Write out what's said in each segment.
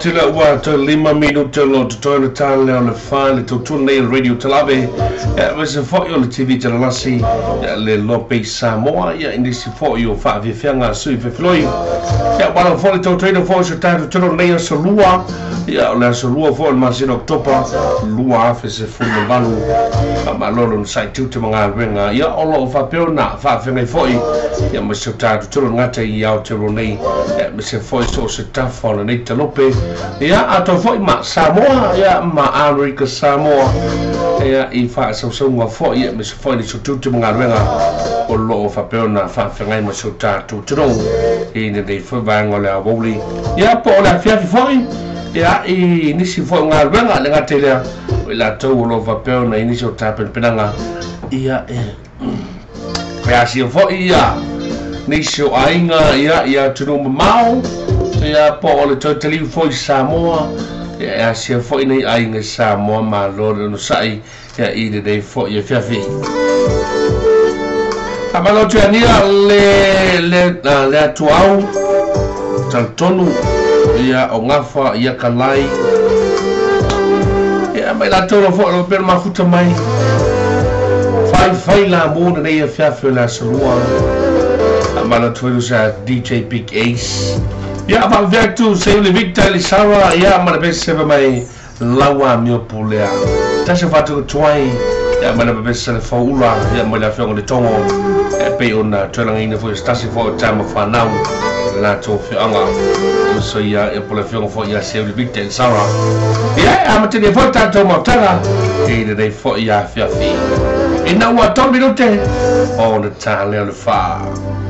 Tila ua te 5 minuta lo te toi le tāle o le wha le tautu nei radio talave ia me se foi o le TV talalasi ia le Lope Samoa ia nisi foi o whaafiafianga sui fefiloi ia wala foi le tautu ina foi se tātu tino nei aso lua ia o le aso lua foi o le masina Oktopa 2018 malolo no sai tute mga renga ia o lo whapeo na whaafengai foi ia me se tātu tino ngata i Aotearoa nei ia me se foi so se tafa o le nei talope ia ato foi ma Samoa ia ma Amerika Samoa ia i whaasausauga foi ia me se foi ni so tute mga renga o lo whapeo na whaafengai ma se tātu tino i nei foi vaenga o le awouli ia po o le afiafi foi ia i nisi foi ngā renga le ngā lea o i lātou o lo whapeo na i nisi o tāpenpenanga ia e pea sia foi ia nisi o ainga ia ia tunu mamau ia po o le tautaliu foi Samoa ia asia foi nei ainga Samoa malo le no sai ia i le nei foi e fiafi. Amalo tu ania le atuau taltonu ia o ngafa ia kalai ia mai lātou lo foi lo pera mafuta mai fai fai la mona nei e fiafi o le asolua. Amalo tu sa DJ Big Ace ia ma tu se le Victor le Sarah ia ma le bese mai lawa mio pulea tasi fatu tuai ia ma le bese le faula ia ma le afionga le tongo e pe ona tolanga ina foi stasi foi tama whanau la tō whianga so ia e pole whianga foi ia se le Victor Sarah ia ama te ne foi tātou mautanga e le nei foi ia fiafi e na ua tō minute o le tā leo le wha.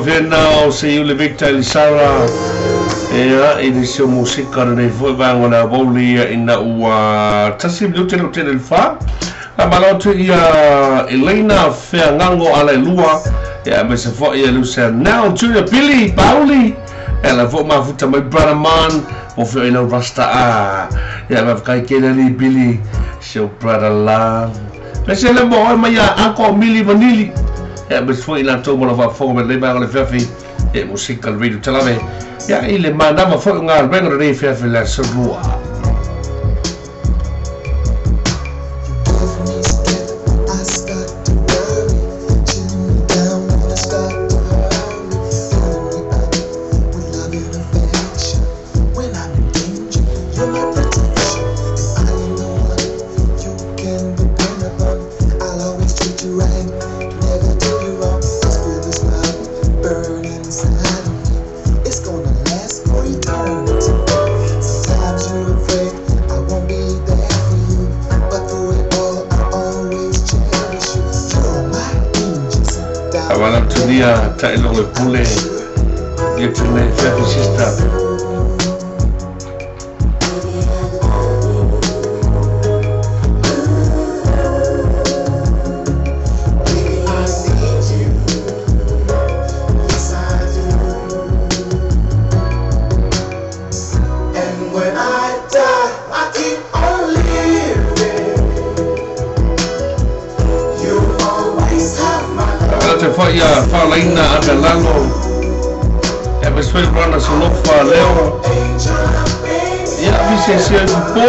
Vena o se iule Victor Elisara ea i le sio musika lenei foi vaega o le aoauli ia ina ua tasi minute le tele le fa la malo atu ia Elena Feagago Alailua ia aemaise foi ia Lucia Now Junior Billy Pauli ia la foi mafuta mai Brother Man mo feo i lau Rasta A ia mafekai kele ali Billy sio brother la mese le mo mai ia Uncle Mili Vanili ia aemaise foi i latou mo la faafofoga mai lenei vaega o le feafi e musika le radio talave ia i le manava foi o galuega lenei feafi le aso lua. Ta'ilogo e pule ia tene feafi sister. Ia whaalaina a me lalo e me sui rana solofa leo ia vise se ai po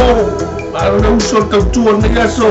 a le uso tautua nei aso.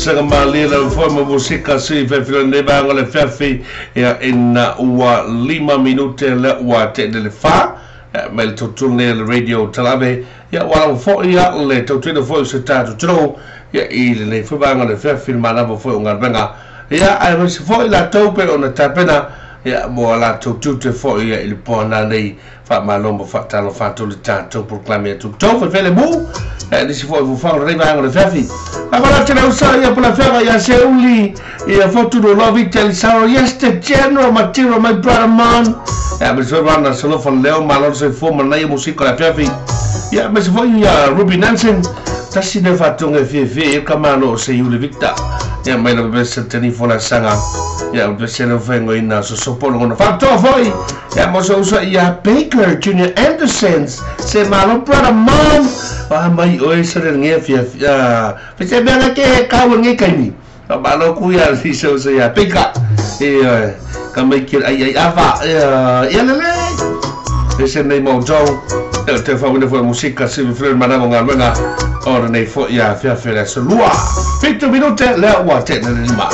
Sanga malie la foi ma musika si fe ne banga le fefi ia ina ua 5 minute le ua te le fa mai le tautu ne le radio talave ia ua foi ia le tautu foi se tatu tro ia i le nei foi banga le fefi mana foi o ngā ia ai mo se foi la taupe o na tapena ia mo la tautu te foi ia i le pona nei fa malo mo fa talo fa to le tatou proclame tu tau fe le mu e si foi fu fa re banga le fefi Agora te usa ia pela fera ia se uli ia fotu do love it sao yes the general material my brother man ia me so rana solo fa leo malo se fo mana ia musika la fefi ia me se foi ia Ruby Nansen tasi ne fa tonga fe fe ka malo se uli Victor ia mai la besa teni fo la sanga ia besa le fengo ina so so polo no fa to foi ia mo so usa ia Baker Junior Andersons se malo brother man wa mai oi se le nge fia fe se bela ke ka o nge kai ni malo ku ia si so se ia Baker e ka mai ki ai ai ava ia le le se nei mo jo te fa una foi musika se fleur mana mo ngalwenga ora nei fo ia fia fia la lua 7 minute le ua te le lima.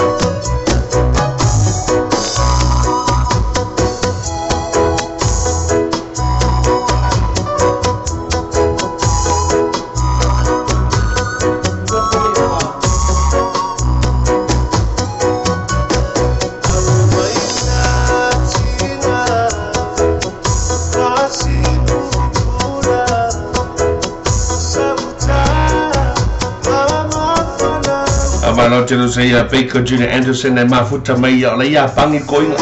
Malo se ia Baker Junior Anderson e mafuta mai ia le ia pangi koinga.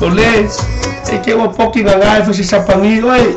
O le e ke o poki nga ngai fo si sapangi oi.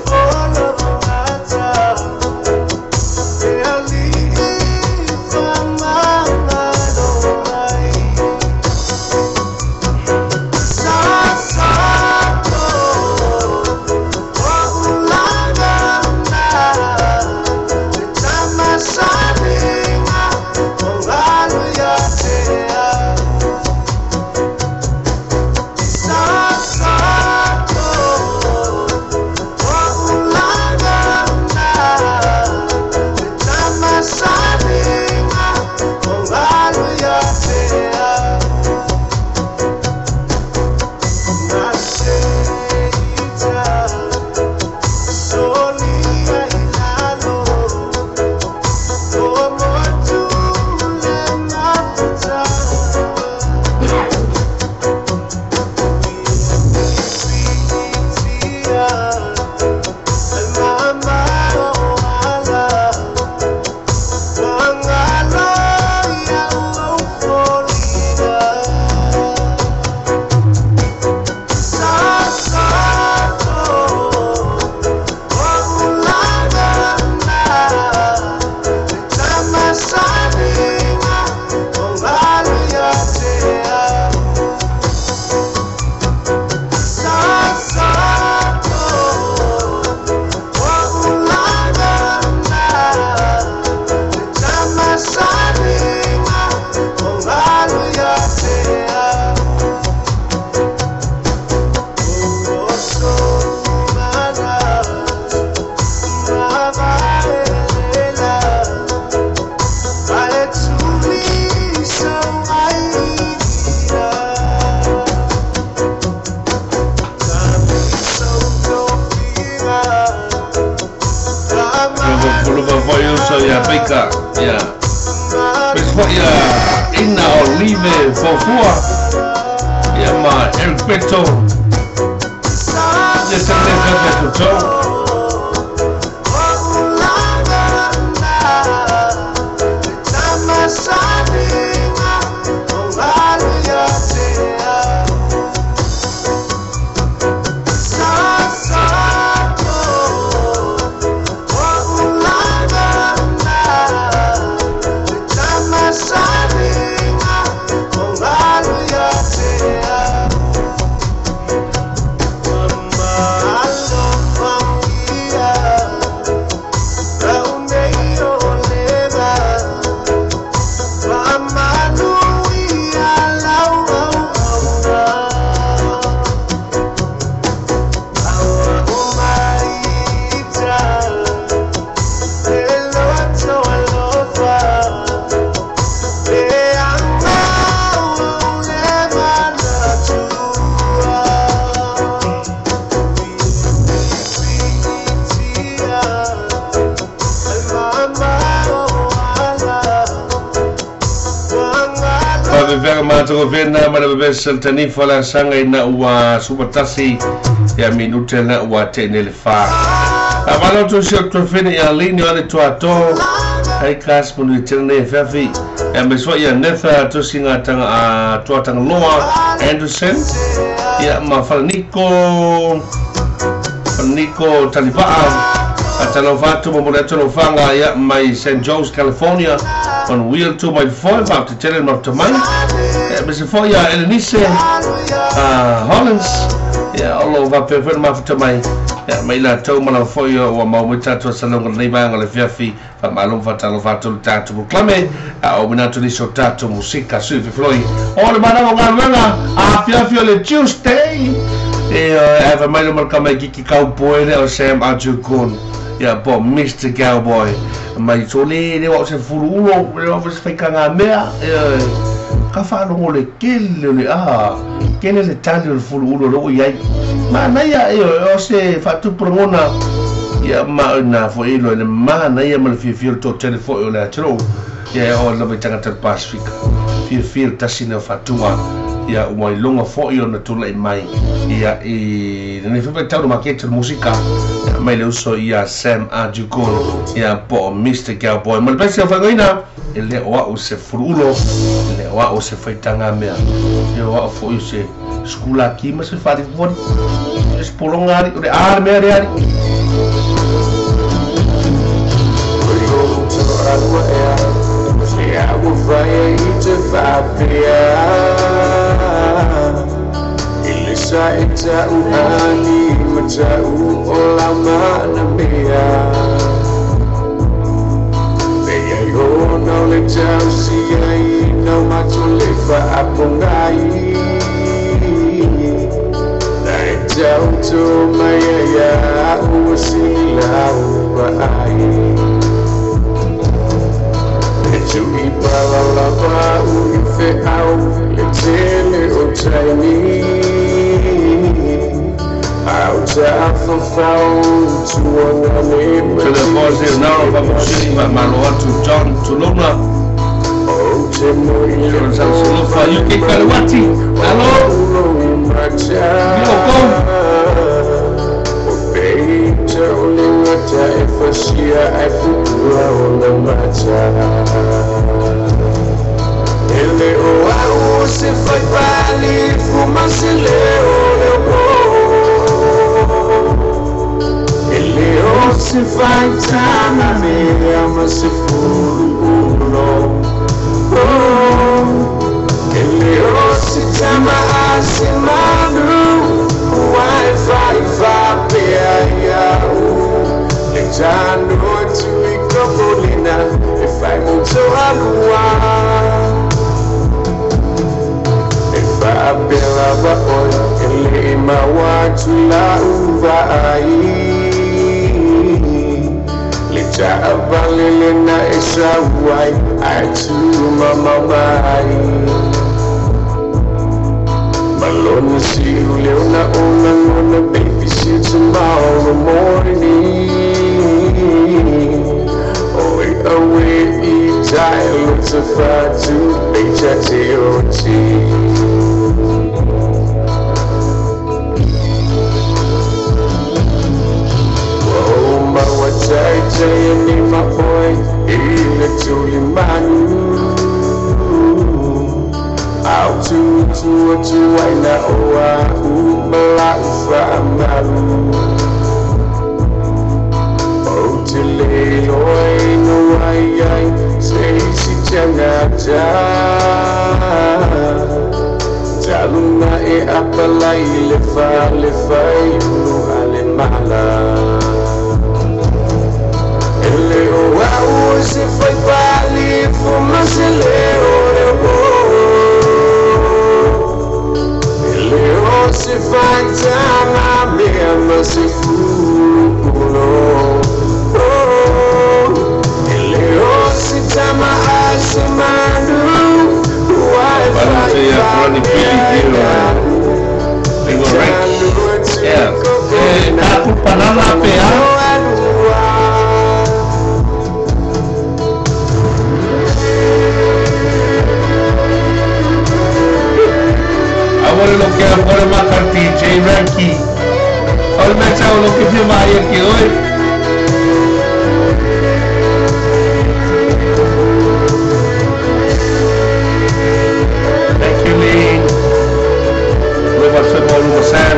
Matagofena ma le bebesa le tanifa le asaga ina ua sumatasi ia minute na ua teine le fa. Avalo tu si o tuafene ia lini o ale tuato. Hai kas manu i tene nei feafi. Ia mesua ia Netha tusi ngā tanga a tuatanga loa Anderson. Ia ma Falaniko Talipaa. Atalo fatu mo le atalo fanga ia mai St. Joe's, California. On wheel to my four ma te tele ma te mai. Ia me se fo ia Elenice Hollins. Ia olo va pe ma te mai. Ia mai la tau mana fo ia ua mau me tatou salonga nei vanga le fiafi. Fa malum fa talo fatu tatu proclame a o minato ni so tatu musika su fi floi. O le mana o ngā a fiafi o le Tuesday. E eva mai lo marka mai kiki cowboy le o Sam Ajukun. Ia po Mr. Cowboy. Mai tole le o se furu le o se fai ngā mea. Ka whalongo le kele le a kele le tali o le furu ulo lo iai. Mana ia e o se whatu prongona. Ia ma na fo ilo le mana ia ma le fiafia le tō tele fo o le atero. Ia o lava i tangata le Pasifika. Fiafia le tasina o whatunga. Ia ua ilonga fo i o na tula i mai. Ia i nei whipa tau makete le musika. Ia mai le uso ia Sam Ajukun. Ia po Mr. Cowboy. Ma le pesi o whangoina. E le o au se furuulo. E le o au se whaitanga mea. E o au fo i se skula ki ma se whari fori. E se polonga ari. O le aar mea re ari. To the voice now of Amusini Malo to John Tulona. Salofa UK Kalawati. Hello. Se vai tana mea ma se furu ulo. Ele o se tama a se manu Wai fai fa pea ia u Le tano tu i kopolina E fai moto alua E fa pela wa oi Ele i mawa tu la uva ai Ta'avalele na esa wai ai tu mama mai Malona si leona ona ona baby see tomorrow morning Oi away i tai look to fa tu becha te o ti Jay ni my boy, ile tuli manu. Au tu tu tu aina oa u malaufa amalu. O te le loi no ai ai, sei si tangata. Taluna e apalai le fa ulu ale mala. Ele o au se foi pali fuma se leo Ele o se fai tama mea se fulo Ele o se tama a se manu Wai fai Yeah. Panama PA. ia ke oe. Thank you, Lee. Lova Luma Sam.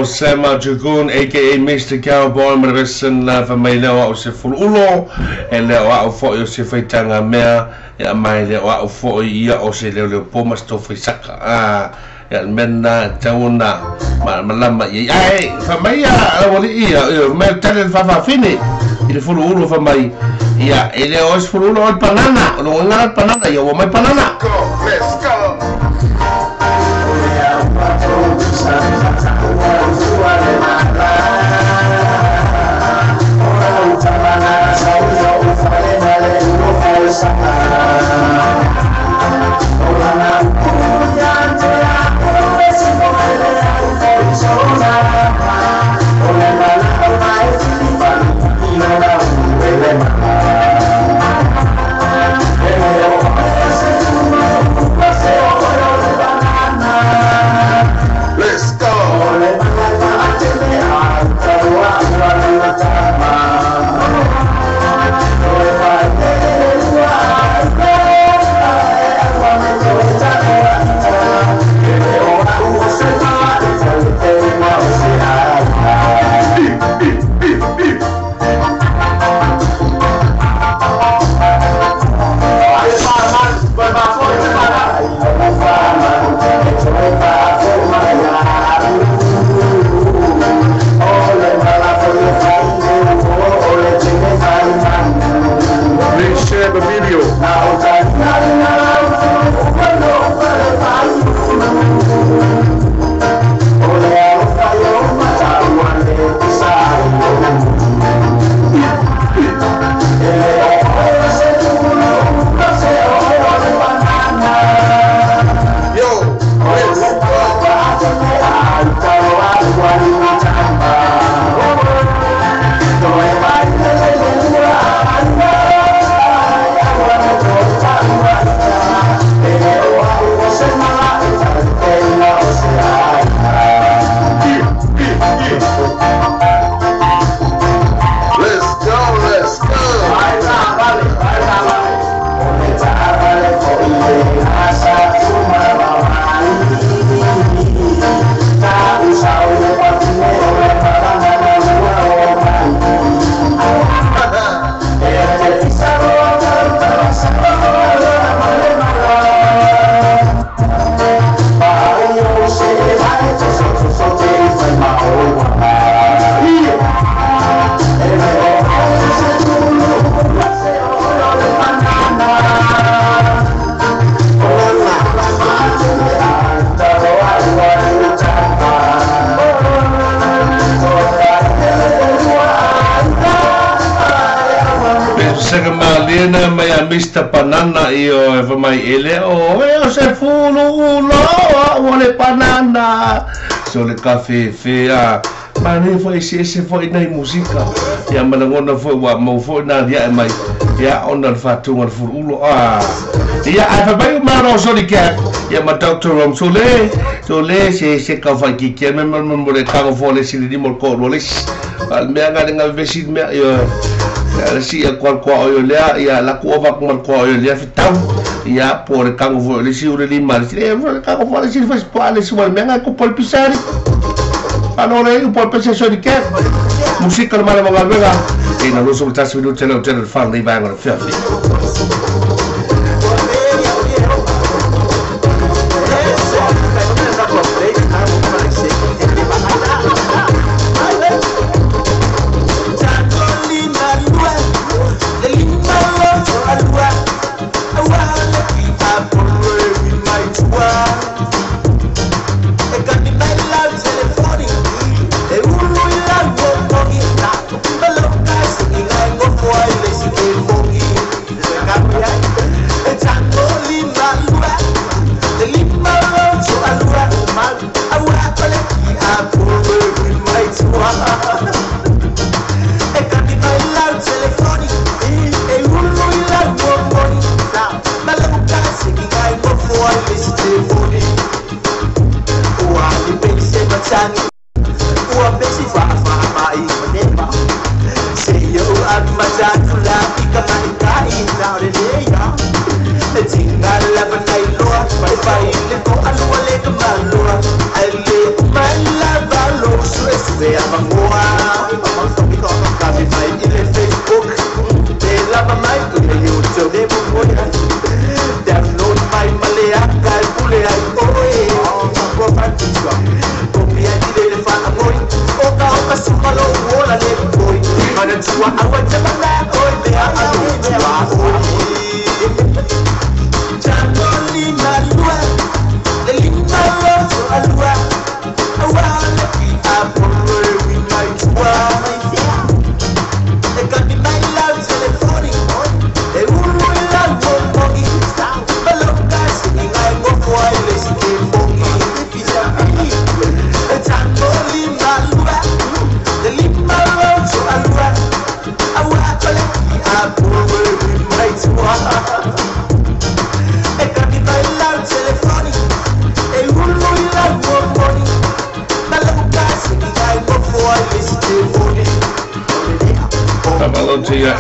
Sam Jugun, aka Mr. Cowboy, ma le fa mai leo au se fuluulo, e leo au foi o se faitanga mea, ia mai leo au foi ia o se leo leo po mas to faisaka. Ia mena tauna ma malama ia ai fa mai ia wali ia me tale fa fa fini i le fuluulo fa mai ia e leo o se fuluulo o banana o lo ngara banana ia o mai banana. Go, let's go. Let's go. Please share the video. Yo, let's go. Let's go, let's go. Saka malena mai a Mr. Banana io e fa mai ele o e o se fulu ulo o le banana so le kafe fe a mane foi se se foi nei musika ia malangona foi wa mo foi na dia mai ia ona le fatunga le fulu ulo a ia a fa mai ma ro so le ka ia ma Dr. Rom so le se se ka fa ki ke me mo le ka fo le si le mo ko lo le Al mea nga nga vesi mea io le si kwa kwa o lea ia la ku ova ku kwa o lea fitau ia por kango fo le si ure lima le si le kango fo le si fas po le si wal mea nga ku pol pisari ano le u pol pesa so di ke musika mala mala vega e na ruso tasi minuto le hotel fa nei bang o fia.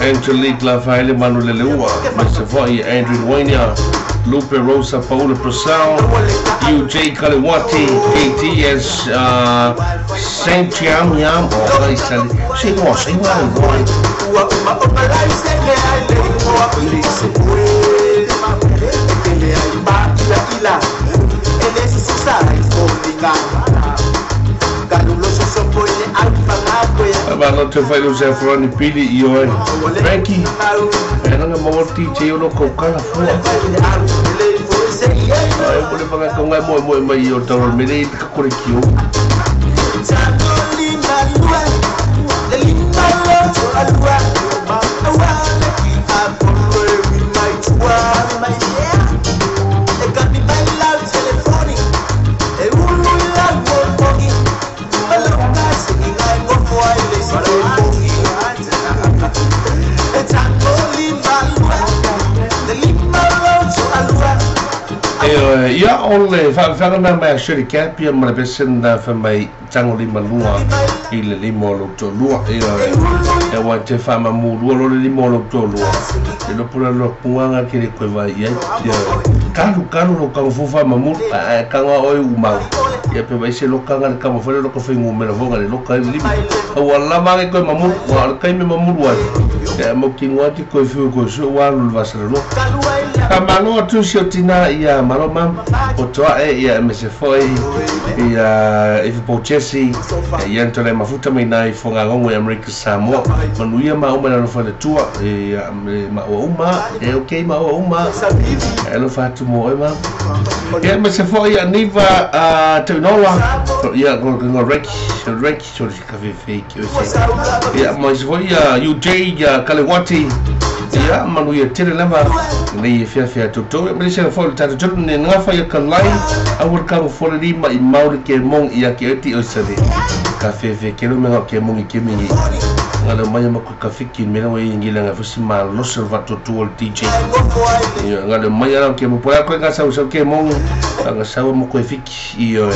Angelique Lafaele Manuleleua, Mr. Foi, Andrew Wayne, Lupe Rosa, Paula Purcell, UJ Kalewati, KTS, Saint Yam Yam, Malo te fai lo se froni pili i oi Frankie e nanga mawa DJ o loko kala fua ai pole whanga ka ngai moe moe mai o tau mere i ka kore ki o Ia ole whaawhanga mai a Shirley Capia ma le pesena wha mai tango lima lua i le lima o lo lua e wa te wha mamu lua lo le lima o lo lua e lo pula lo punga ke le koe vai ia kalu kalu lo kanga fufa mamu kanga oi umau ia pe vai se lo kanga le kama fole lo ka whaingu mera vonga le lo ka lima au ala mange koe mamu wa le kaime mamu lua e mo ki ngua ti koe whiu koe su wa lu vasara lo ka malo atu si o tina ia malo mam o toa e ia mese foi ia e po Jesse ia ntole mafuta mai nai fonga ngongo ya Amerika Samoa manuia ma uma na fale tua e ma uma e okay ma uma e lo fatu mo e ma ia mese foi ia niva teunola ia go rek rek so ka fe fe ki o ia mas foi ia UJ ia Kalewati ia manuia tele lava nei e fia fia tutu e melisa fo tatu tatu ne ngafa ia kalai awal ka fo le lima i mauri ke mong ia ke eti o sale ka fe fe ke lo menga ke mong ke mingi ngale mai ma ka fiki me lo ingi la fo si ma lo serva tutu o DJ ia ngale mai ala ke mo po ko ka sa ke mong nga sa mo ko fiki ia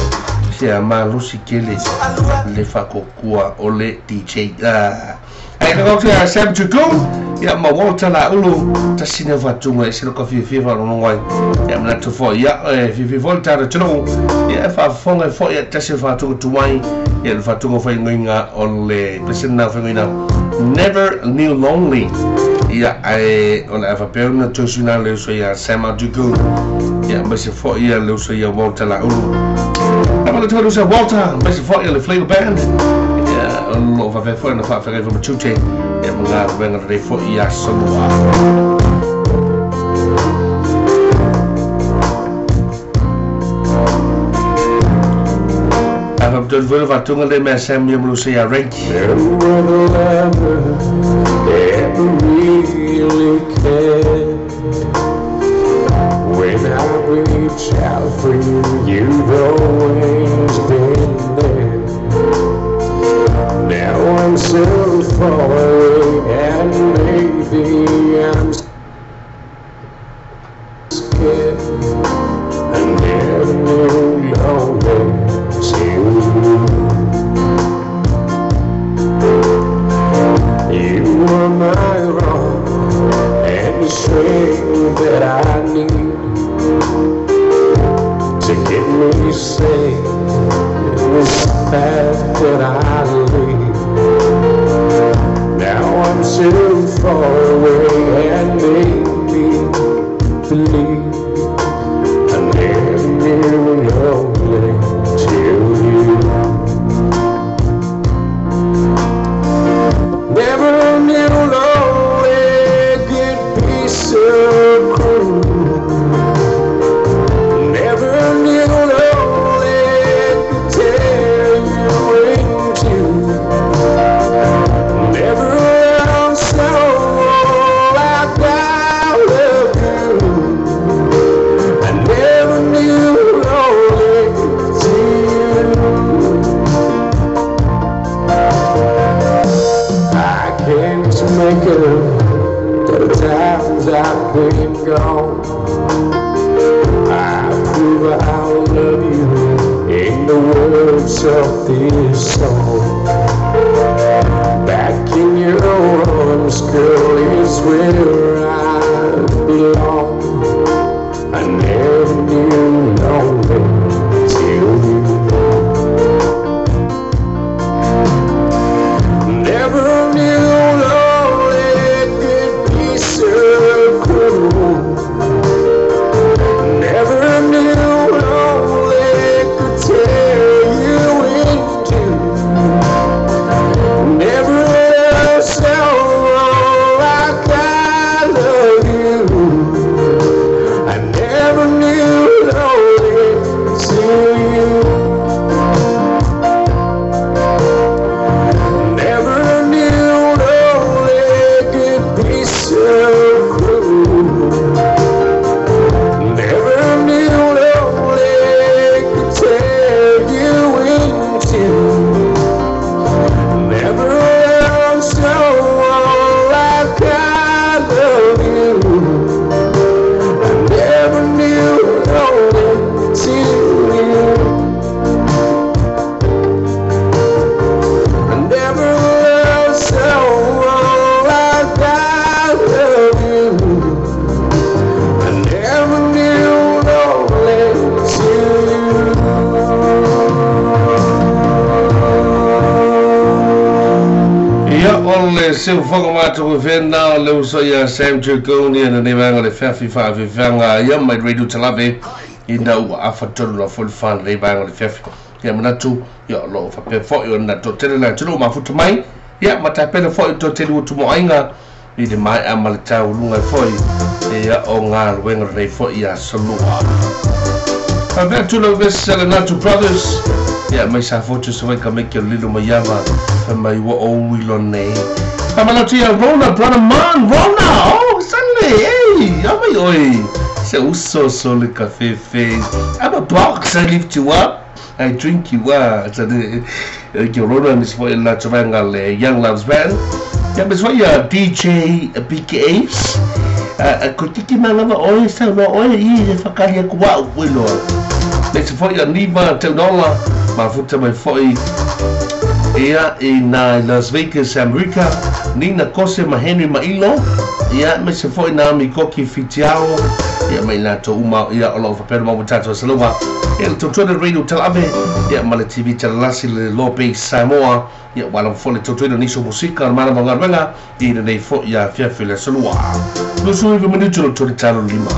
se malosi tele le faakokoa o le DJ. Ae kakau ia Sam Tuku ia ma Walter Laulu tasi na faatuga e se loka fiafia faalogologo ai ia manatu foi ia e fiafia foi le tatou atunuu ia e faafofoga ai foi ia tasi o le faatuga tumai ia le faatuga faigoina o le pesena na faigoina Never Knew Lonely ia ae o le a faapea ona toe suina le uso ia Sam Tuku ia aemaise foi ia le uso ia Walter Laulu. Ae le uso Walter aemaise foi ia le Flavor Band ia o loo faapea foi ona faafeagai foi ma tiute ia ma galuega lelei foi i aso lua. Ae faapitoa foi le faatuga le mea Sam ia ma le uso ia Ranky. No other lover ever really cared. When I reach out for you, you've always been there. Now I'm so far away, and maybe I'm scared. I never knew lonely till you. You were my rock and the strength that I need to get me safe in this path that I lead. Now I'm so far away and made me believe I never knew lonely till you. Never knew lonely could be so cruel. Never knew lonely could tear you in two. Never loved someone like I love you. I never knew lonely till you. I can't make it up the times I've been gone. I prove I love you in the words of this song. Back in your arms, girl, is where I belong. I never knew lonely till you. Never knew lonely could be so cruel. Never knew lonely could tear you in two. Never loved someone like I love you. I never knew lonely till you. Never knew lonely could be so cruel. Never knew lonely could tear you in two. Never loved someone like I love you. I never knew lonely till you. I never loved someone like I love you. I never knew lonely till you. Ia o le seufoga matou fena o le uso ia Sam Turconi na nei vaega o le feafi faafefeaga ia mai Radio Talave ina ua afa tolu la foi le fa lenei vaega o le feafi. Ia manatu ia o loo faapea foi ona toatele le atunuu mafuta mai ia ma tapena foi toatele ua tumoaiga i le maea ma le tauluga ai foi ia o galuega lenei foi ia aso lua. Faapea atu lau vesi a le Natu Brothers ia mai sa fotu sa wai ka meke o lilo mai ava fa mai ua o ilo nei. Famanatu ia Rona, brother man, Rona, oh, suddenly, hey, amai oi. Se uso so le kafe fe. I'm a box, I lift you up, I drink you up. Sa de, ke Rona mis foi la trovanga le Young Loves Band. Ia mis foi ia DJ BK Ace. Ko tiki malava oe sa no oe i e whakari aku wau oi loa. Le se fo'i a Niva Taunola mafuta mai fo'i ia i nā Las Vegas, Amerika, Nina Kose ma Henry Mailo, ia me se fo'i Naomi Koki Fitiao, ia mai latou uma ia o loo faapea ona maua tatou asaluga ia le tautuana radio Talaave ia ma le TV Talalasi le Lope Samoa ia ua lava foi le tautuaina o nisi o musika o le malama o galuega i lenei foi afiafi o le aso lua. 29 minute o le talo lima.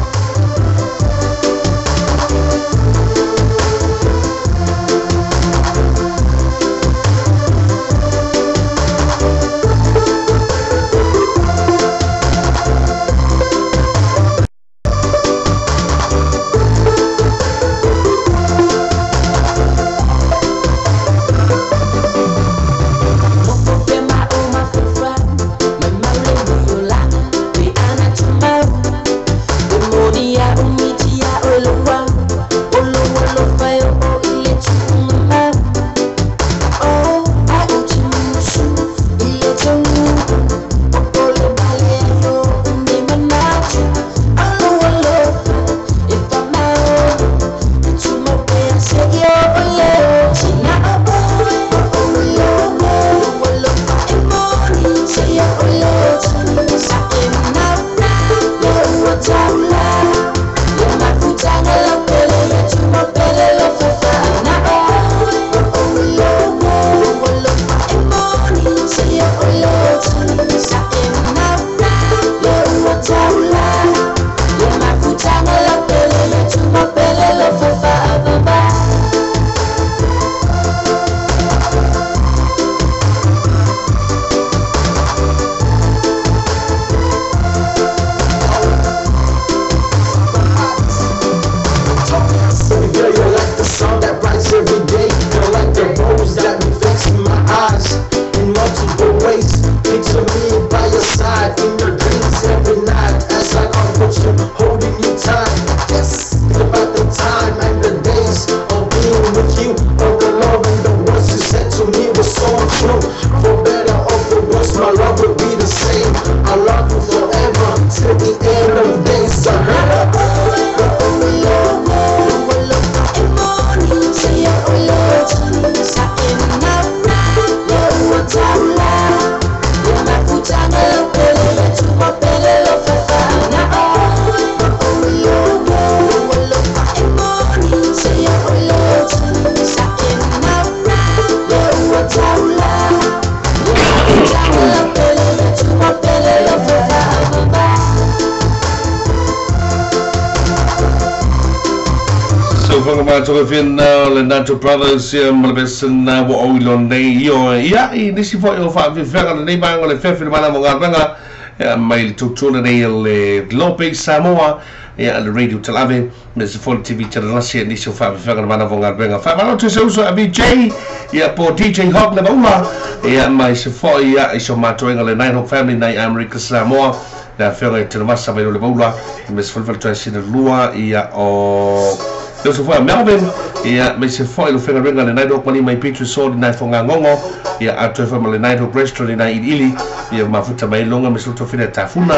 Le Nato Brothers ia ma le pesena ua ou ilo nei io ia i nisi fo'i o faafefeaga lenei vaega o le feafi le malama o galuega ia mai le tautua lenei le Lope Samoa ia le radio Talave me se foi le TV Talalasi ia nisi o faafefeaga le malama o galuega faamalo atu i se uso a VJ ia po DJ Hawk le Maula ia mai se foi ia i so matou le Nine Hawk Family nai Amerika Samoa le afioga i Telemasa mai le Maula me se foi le faletuai lua ia o le uso foi a Melvin ia me se foi lo fenga le Night Hawk mani mai Petri Sword nai fonga ngongo ia atu foi ma le Night Hawk Restaurant nai ili ia mafuta mai longa me se fina tafuna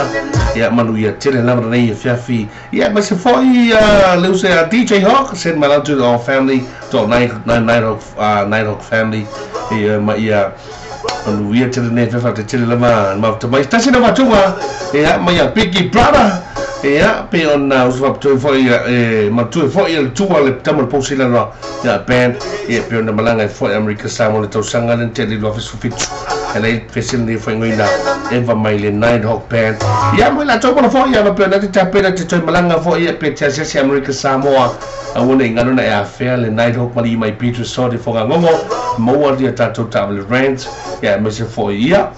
ia manu ia tele lava nei ia fiafi ia me se foi le uso a DJ Hawk send my love to our family to Night Hawk Night Hawk family ia ma ia manu ia tele nei fefa te tele lava mafuta mai tasi na matunga ia mai a Biggie Brother ia pe ona uso faapitoi fo'i e matue fo'i le tua le tama le pausila loa ia band ia pe ona malaga ai fo'i Amerika Samoa le tausaga le tele 2017 e lai fesili nei faaigoina eva mai le Night Hawk Band ia mo i latou mala fo'i ia faapea ona te tapena te toe malaga fo'i ia pe te asiasi Amerika Samoa aua nei galo na e afea le Night Hawk mali mai Peter Sword i fogagogo maua ia tatou taavale ranch ia aemaise fo'i ia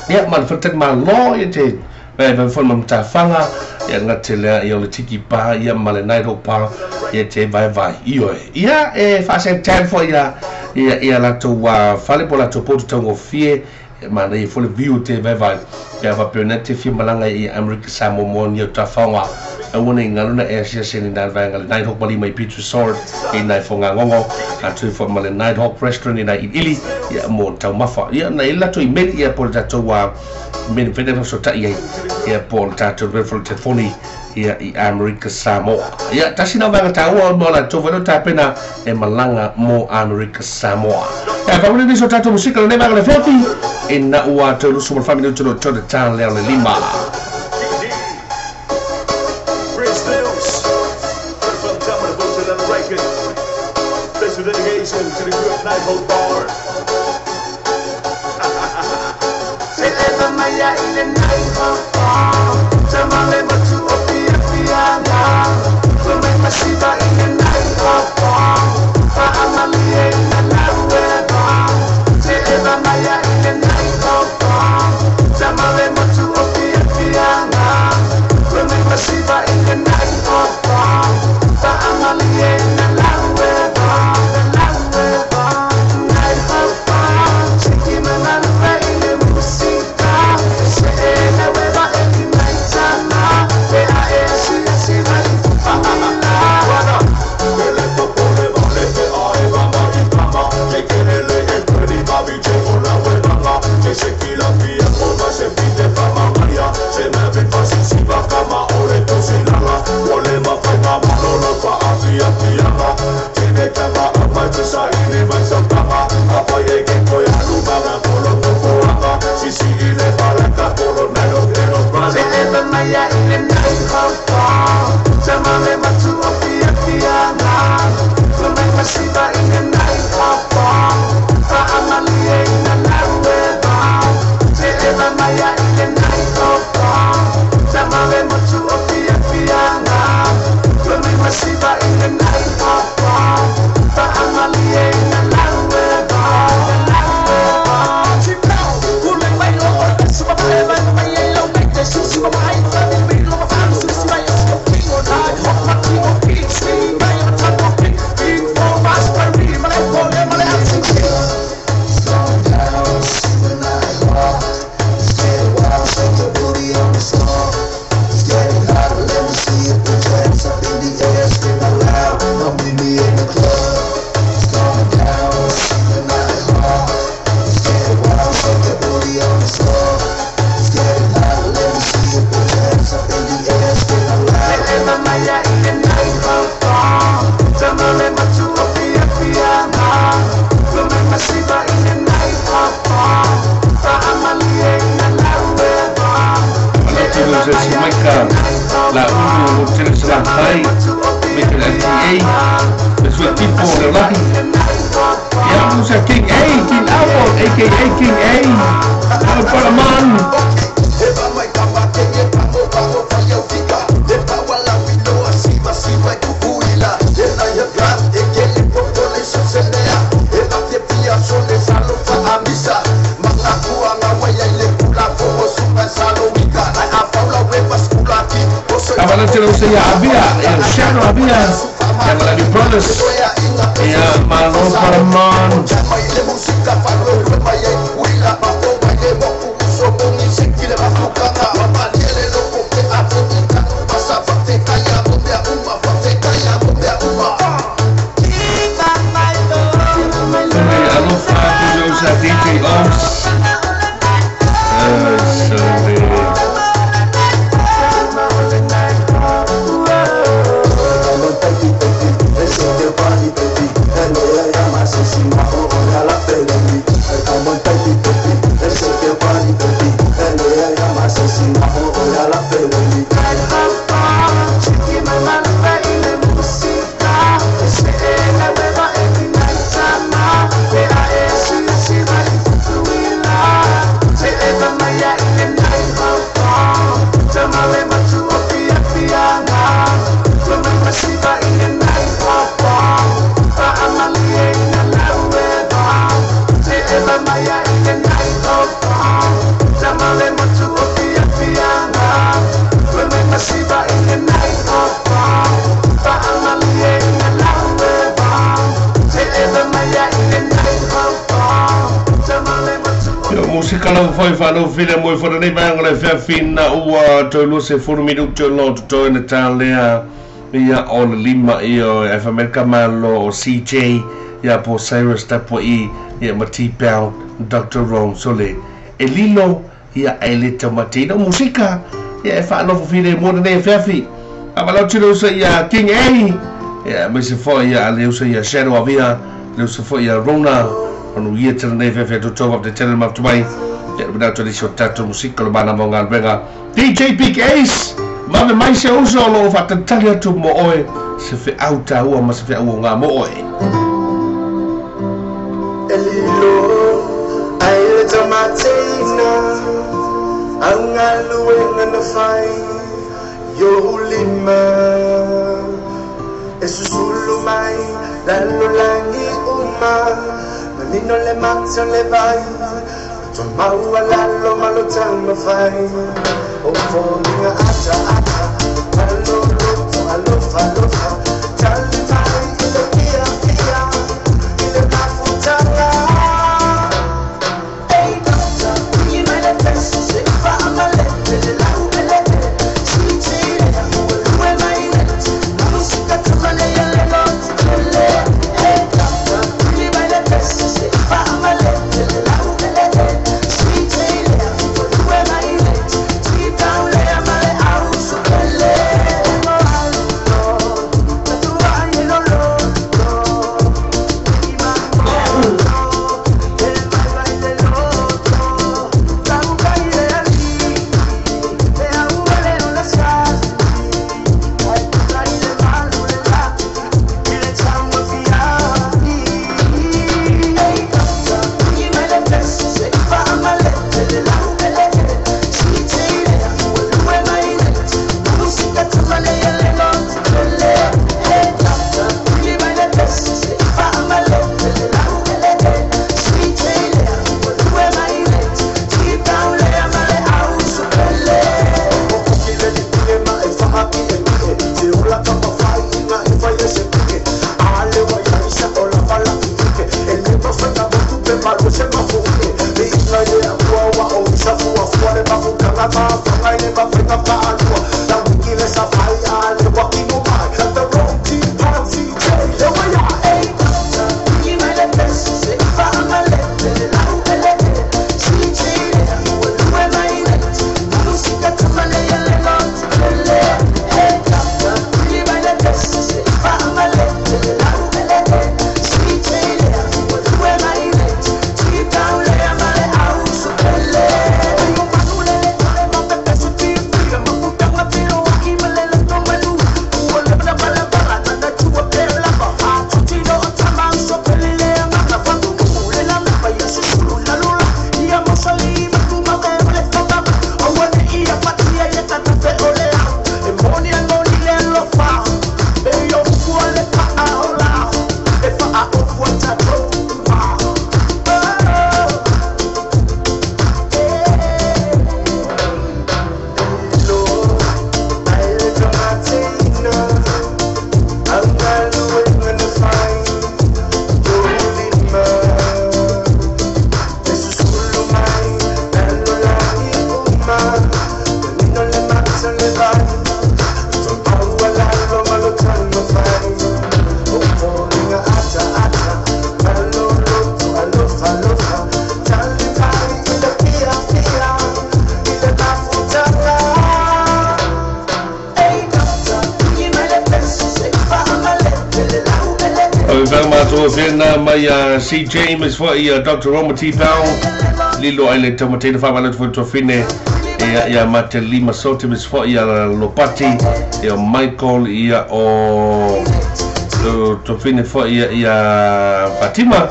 ia ma le faletali malo ia te e vai foi ma matafanga ia gate lea ia o le tiki pa ia ma le Night Hawk pa ia te vai vai ioe ia e faasetan foi ia ia ia latou fale po latou potu taugofie manaia foi le view te vai vai ia faapea ona te fia malaga i Amerika Samoa mo ni o tafaoga aua nei galo na e asiasi ni nai vaega le Night Hawk mali mai Peter Sword i nai fogagogo atu foi ma le Night Hawk Restaurant i nai iliili ia mo taumafa ia na i latou imeli ia po le tatou meni fene fasota'i ai ia po le tatou le telefoni ia i Amerika Samoa. Ia tasi na vaega taua mo la tova no tapena e malanga mo Amerika Samoa. Ia fa ni so tatou musika le vaega le fefi e na ua tolu su ma family to to ta le le lima. Dedication to the group Night Hold Bar. La ulu tele salahai make el LTA su equipo de lahi ya usa King A, King Apple, aka King A, para man. Abia, el Shadow Abia, ya Malani Brothers, ya Malo Paramon. Alofa, DJ Oms. Foi whanau whina mo whana nei maanga le whiawhina ua tolu se furu minuto lo to na talea ia o le lima ia e whamerika malo o CJ ia po Cyrus tapo i ia ma T-Bell Dr. Ron Sole e lilo ia e le tamatina musika ia e whanau whina mo nei whiawhi Faamalau le uso ia King A, ia aemaise foi ia le uso ia Shadow Avia, le uso foi ia Rona, manuia tele nei feafea toutou faafetai tele mafuta mai. Ia le manatu nisi o tatou musika o le manama o galuega. DJ Big Ace, vave mai se uso o loo faatalitali atu mo oe, se feau taua ma se feau oga mo oe. E lilo ai le taumateina au galuega na fai i ou lima e susulu mai lalolagi uma manino le mata o le vai tumau lalo malo taumafai o foliga ataata maloloto alofa alofa tali mai i le fiafia i le mafutaga. Ei doctor, i mai le pesi se faamalele le lauelele siitile uelue mai le musika tamale ya le lotulele. Ei doctor, i mai le pesi se faamalele le lauelele siitile uelue mai le titaulea male ausupele. Mai CJ mas foi Dr. Roma T. Powell lilo ai le taumateina faamalau foi tuafine ia ia Matelima Sote mas foi ia Lopati ia Michael ia o tuafine foi ia ia Fatima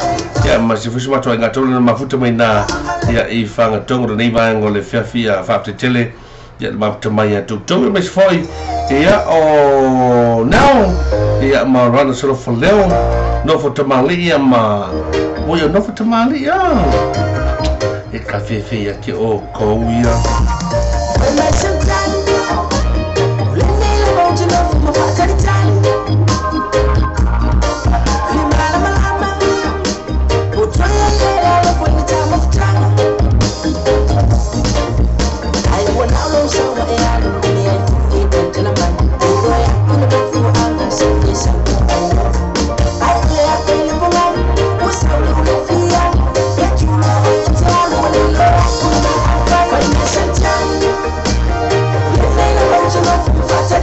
ia ma se fusi matua ngā tolu na mafuta mai nā ia i whangatongo nei vaenga o le fiafia faafetetele ia le mafuta mai ia toutou mas foi ia o Nao ia ma Rana Solofo Leo nofo tamali ia ma o ia nofo tamali ia e ka fefe ia ke o kou ia.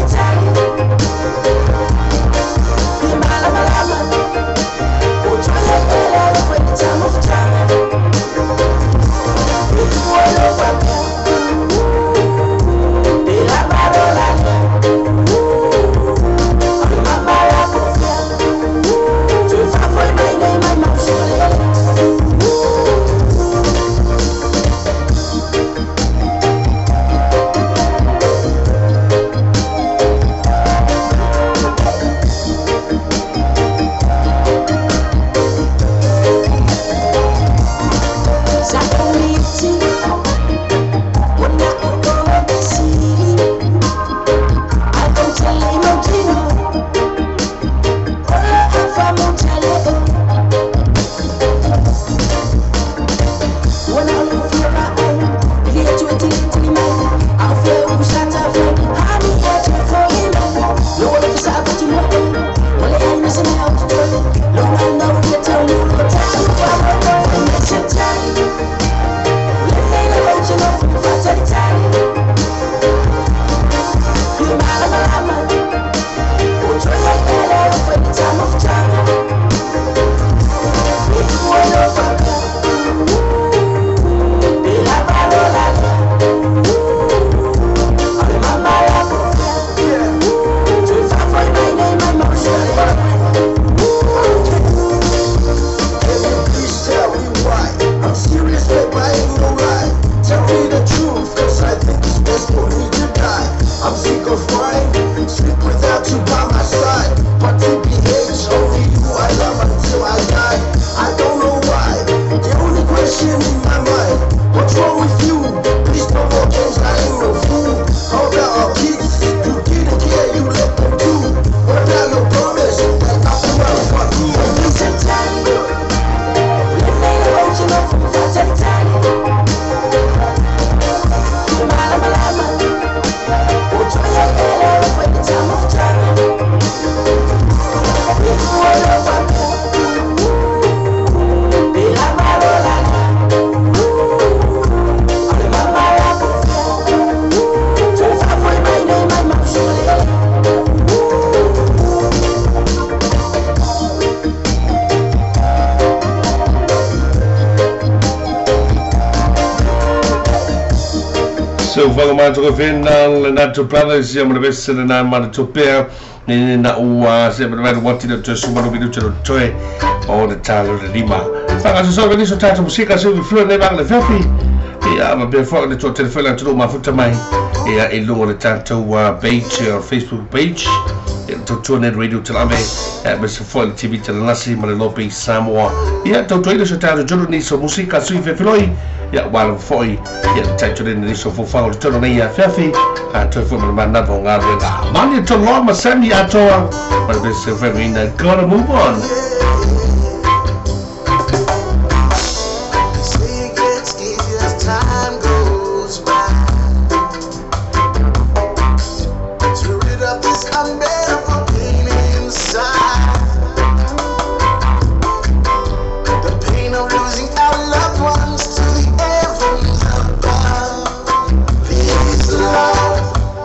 Time. for me to die. I'm sick of crying, sleep without you by my side. But TBH, only you I love until I die. I don't know why, the only question in my mind, what's wrong with you? Please no more games, I ain't no fool. How about our kids? You didn't care, you let them do. What about your promise that I will fuck you? So whangamātoka whēnā le Nato Brothers ia mana vese le nā mana topea ni na ua se mana wera wati le toe sumanu vidu te toe o le tālo le lima. Whangaso so veniso tātou musika se uvi flua nei vanga le whiawhi ia ma pea whaka le toa telefona tunu mafuta mai ia i lunga le tātou page, Facebook page ia tautua net radio te lave ia me se foa le TV te lanasi ma le lope i Samoa ia tautua ina so tātou juru ni so musika sui whewhiloi ia wala foi ia taito le ni so fofa o tolo nei ia fiafi a toi foi mana mana o ngā renga mani to loa ma sami atoa ma le se whenga gotta move on.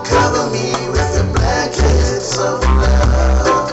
Cover me with your blankets of love.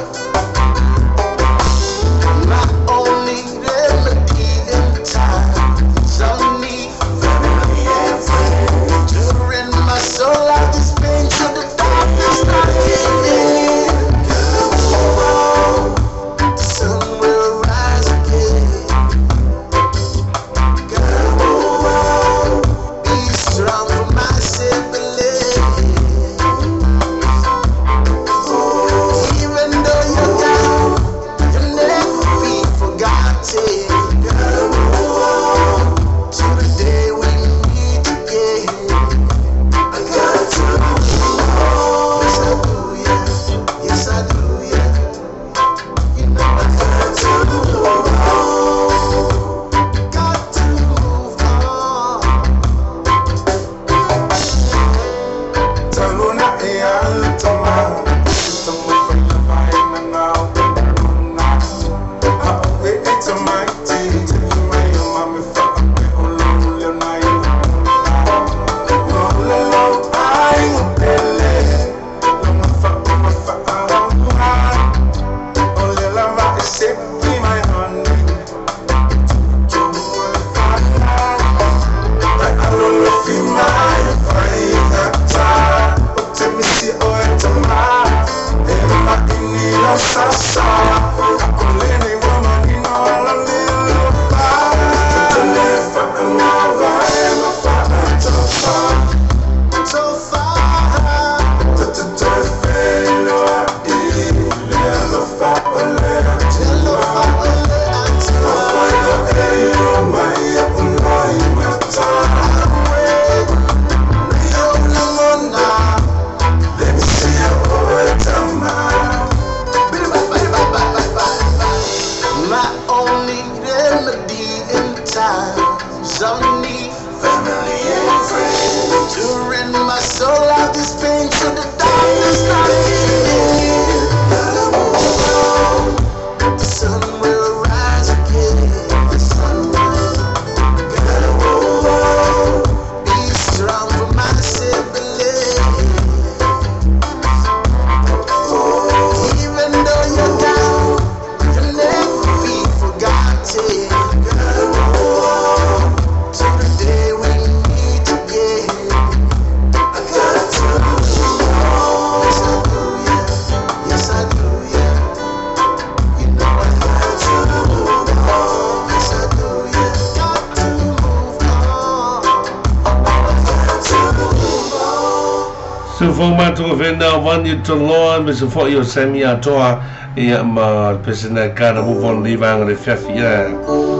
Su fo matou vena wani toloa me se fo i o sami atoa ia ma pesena kana mo von liva le fiafi ia.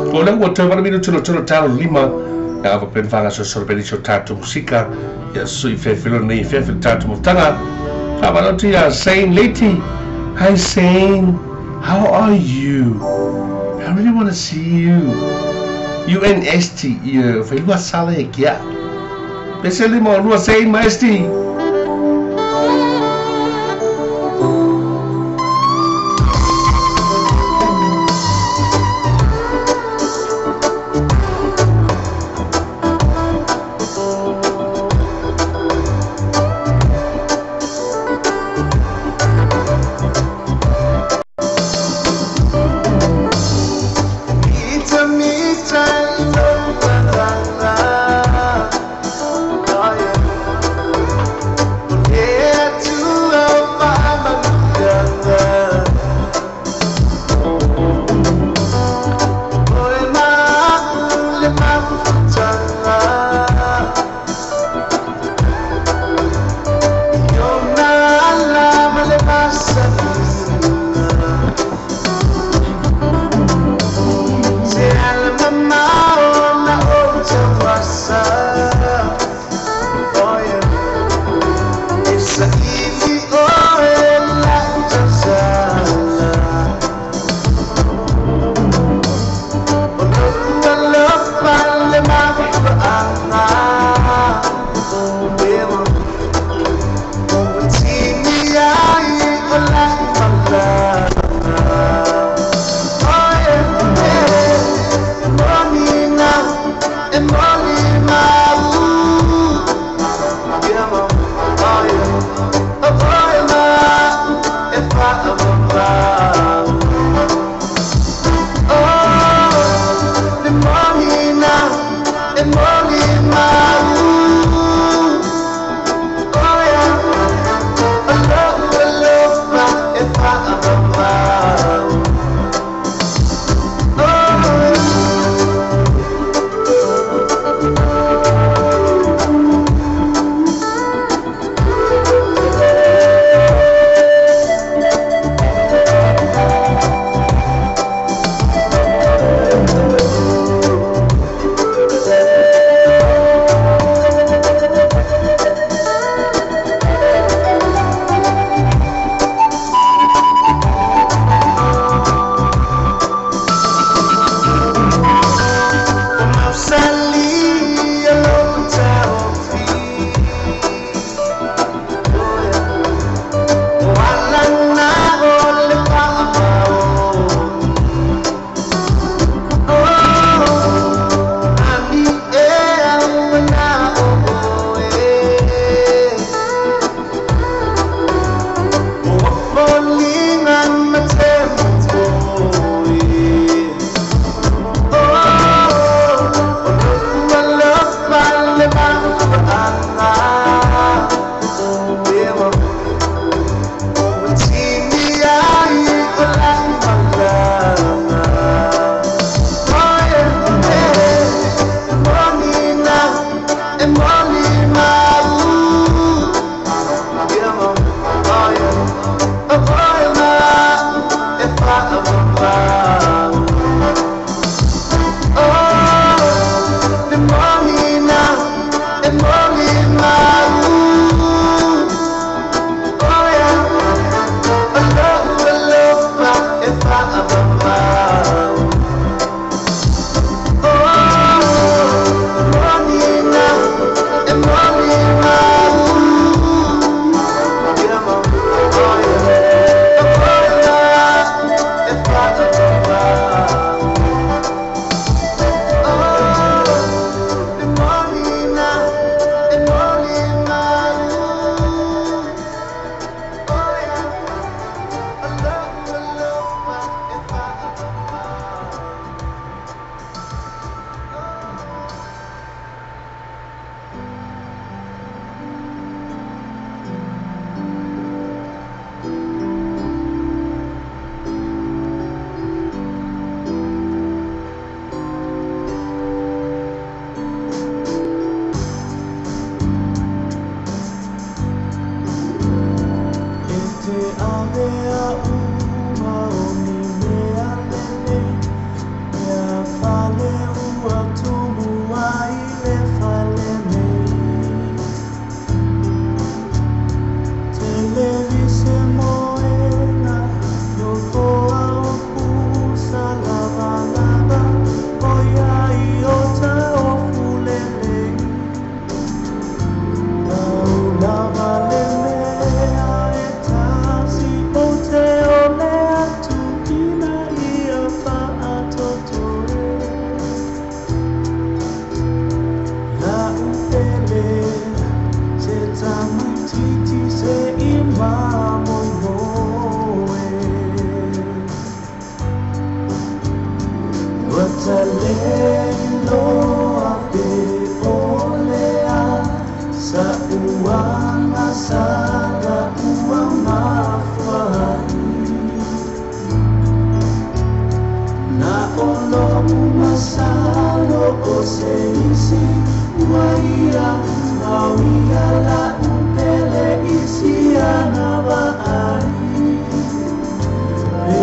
O le ua te wala minu tolo tolo talo lima ia ava pen whanga so soro peni so tātou musika ia sui whewhilo nei whewhilo tātou mutanga. Whamaloti ia Shane Leti. Hi Shane, how are you? I really want to see you. UNST ia whailua sala e kia. Pese lima o lua Shane Maesti. Mita. masala ua mafuai Na olo umasalo o se isi ua ia Au ia la upele isi ana vaai E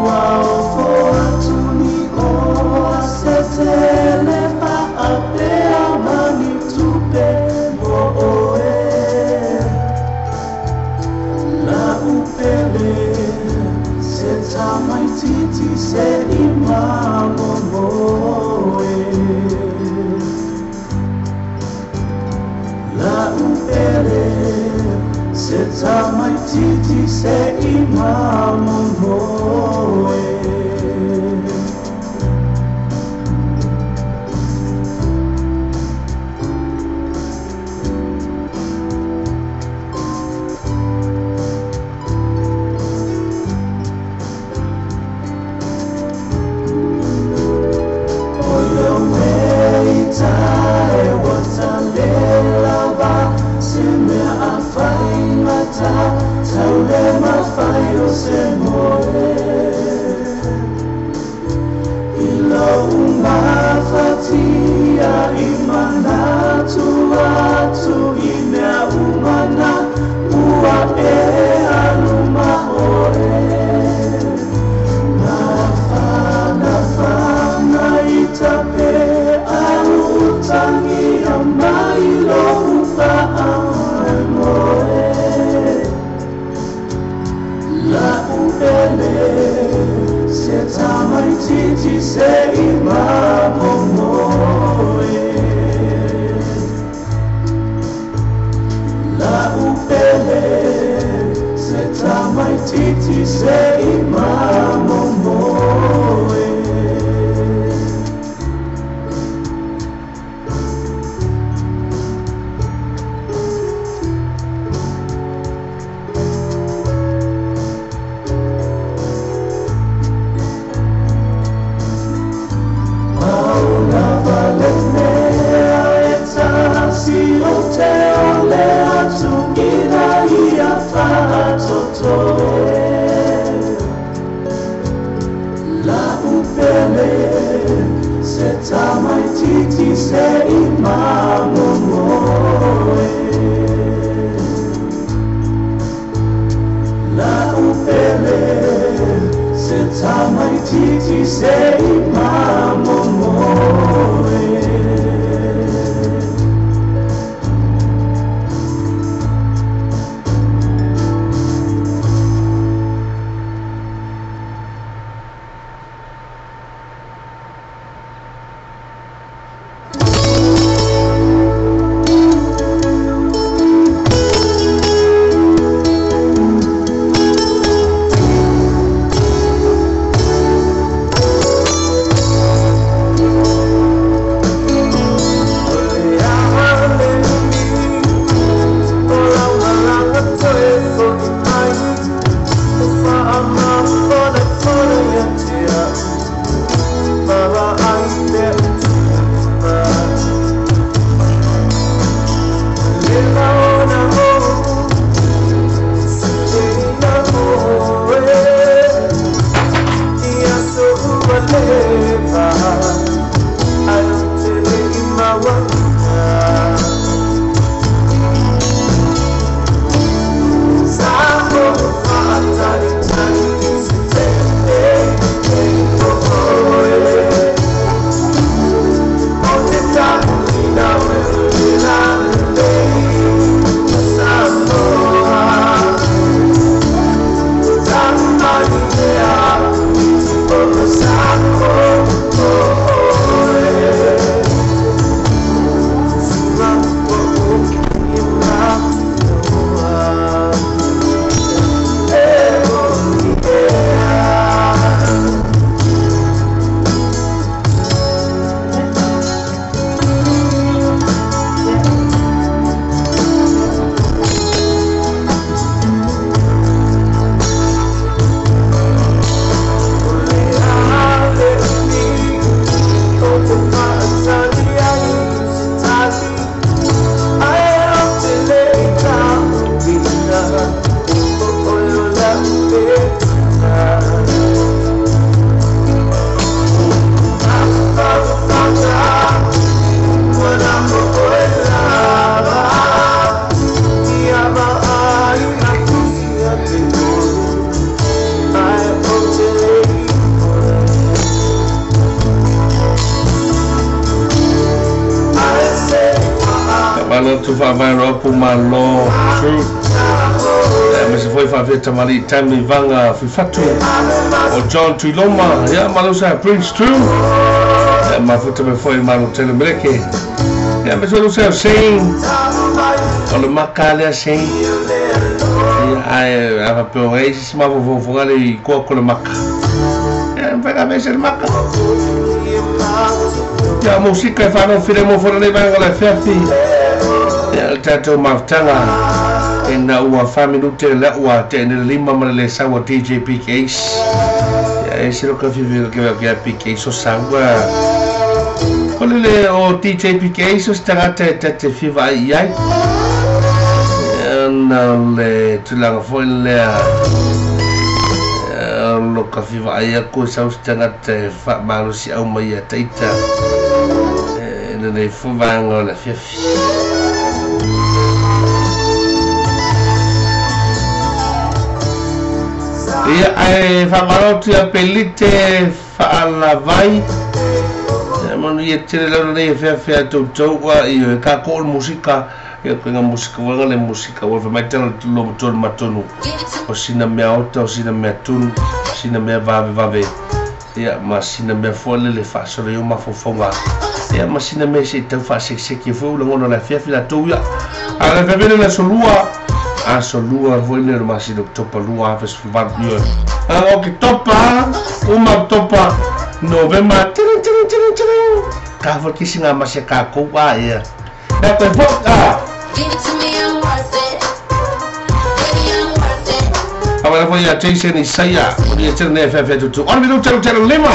ua ofo atu ni oa se tele faapea mani tupe mo oe La upele se tamaititi se i mamomoe La upele se tamaititi se i mamomoe. O le ueita e watalelava se mea a faigata taule mafai o se moe I lou mafatia i manatu atu i mea uma na ua e alu ma oe Mafanafana i tape au utagia mai lou faamoemoe La upele se tamaititi se i mamomoe La upele se tamaititi se i mamomoe. Paula valemea e tasi o te ole atu ina ia faatotoe La upele se tamaititi se i mamomoe La upele se tamaititi se i mamomoe. tu whaavaero apu malo true. Ia ma se foi whaafia tamali tami vanga fifatu o John Tuiloma. Ia malusa Prince True. Ia mafuta me foi malo tele meleke. Ia ma se lusa Shane. O le maka lea Shane. Ia ai ava peo ei se mafofofoga le i kua ko le maka. Ia whaika me se le maka. Ia musika e whanau whire mo fora nei vanga le whiawhi. Ia le tātou mafutanga e na ua 5 minute le ua te ene lima ma le saua DJ Big Ace. Ia e se loka whiwhi ke ke Big Ace o saua. O le o DJ Big Ace o stangata e tate whiwa ai ai. Ia na le tulanga foi lea. Lo ka whiwa ai aku sau stangata e wha malusi au mai a taita. E nei fuvanga o le whiawhi. Ia ai whamarotu ia pelite whaalavai. Ia manu ia tele launa nei e whiawhia tautua i e kako o le musika. Ia koe ngā musika wanga le musika wala whamaitana lo matonu matonu. O sina mea ota, o sina mea tunu, sina mea vave vave. Ia ma sina mea fua lele whaasore o mafofonga. Ia ma sina mea se tau whaasekiseki e fua ula ngono la whiawhi la tau ia. A le whiawhene la solua. A solua foi le o masina oktopa lua afe sfuvalu ia. A o ke topa, uma oktopa, Novema, tiring tiring tiring tiring. Ka fua kisi ngā masia ka kou a ia. Ia koe foka. Give it to me, I'm worth it. Baby, I'm worth it. Awala foi ia Jason Isaia. O ia tele nei whea whea tutu. Ona minuta tele lima.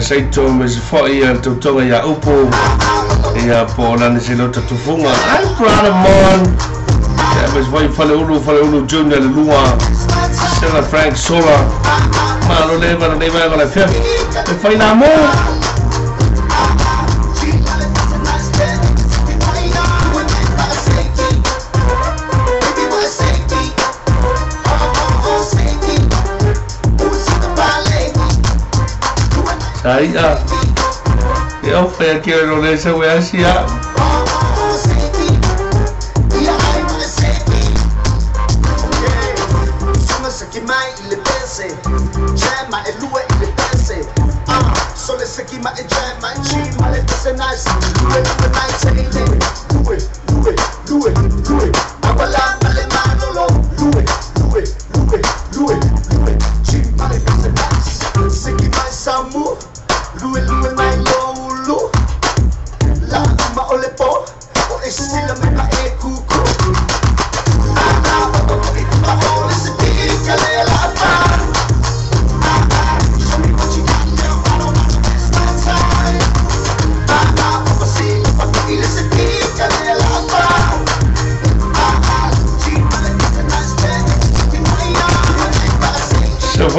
Saito me se foi ia tautoga ia upu ia po lani se lota tufunga. Ai brother mon. Ia me se foi fale ulu junior le lua. Sela Frank Sola. Malo le vana nei vana le fia. E fai na mo. Ai a. Ia whea kia ro le sa wea sia.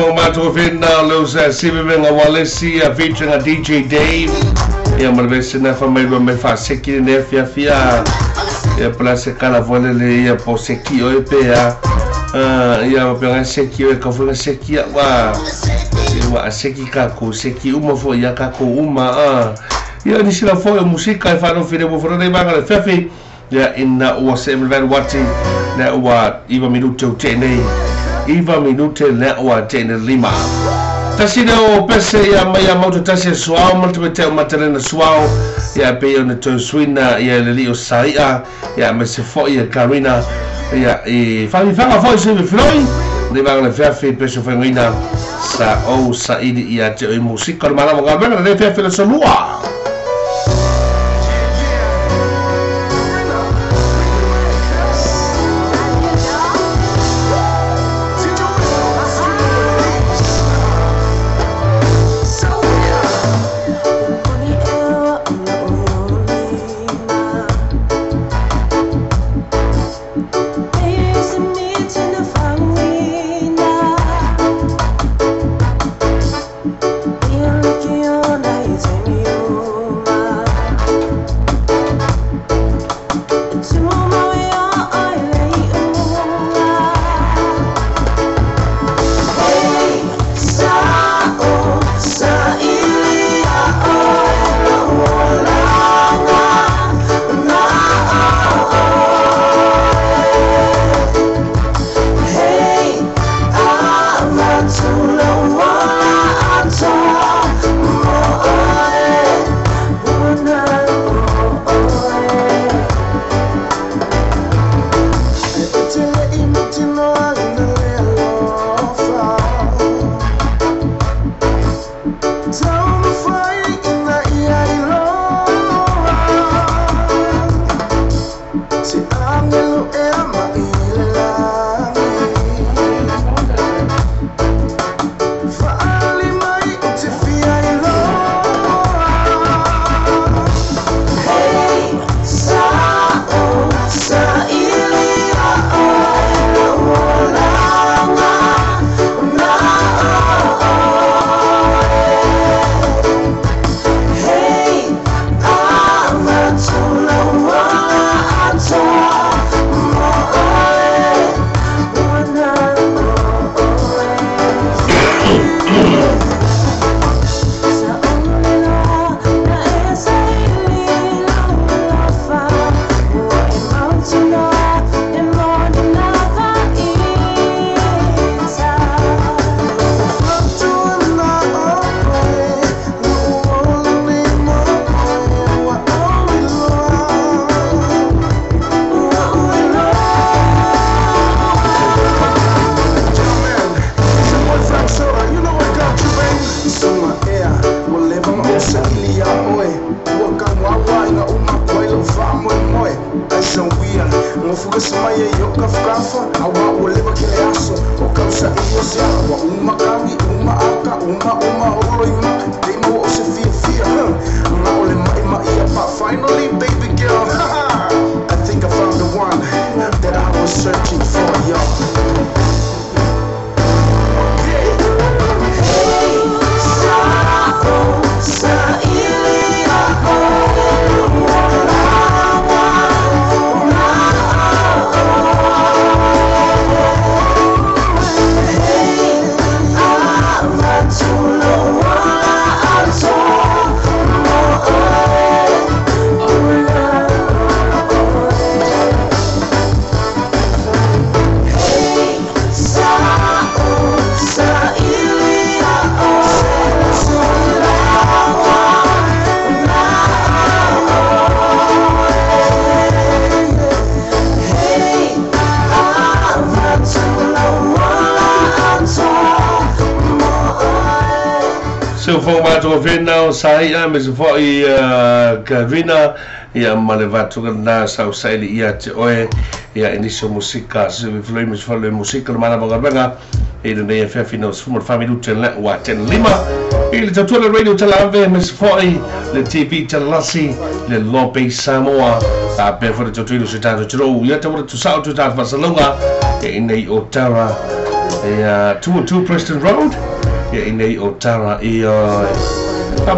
Sofa mato fena lo sa sive menga walesi a featuring a DJ Dave. Ia ma le vese na fa mai mai fa seki ne fia fia. Ia pla se kala vole le ia po seki o e pe a. Ia pe nga seki o e ka fo seki a wa. Ia wa seki ka ko seki uma fo ia ka ko uma a. Ia ni sila fo e musika e fa no fere mo fo ne banga le fefe. Ia ina ua se mle wati na ua iwa minute o tene. Iwa minute le ua tene lima. Tasi leo pese ia mai a mauta tasi suao malta te matalena suao ia pe ona tau suina ia le lio saia ia me se fo ia Karina ia e whangi fo se me floi le vanga le feafe pese whangaina sa o saidi ia te o musika le malama ngā venga le feafe le solua. Finally, baby girl, I think I found the one that I was searching for, y'all. So mato vena sai me se foi Karina ia ma le vatu na sa saili ia te oe ia inicio musika se floi me se musika mana banga e le FF no sfumar family ten wa ten lima i le tatu le radio talave me se foi le TV talasi le Lope Samoa a pe fo le tatu se tatu tro ia te tu sa tu ta fasalonga e nei o tara Ia 202 Preston Road ia inei o Tara ia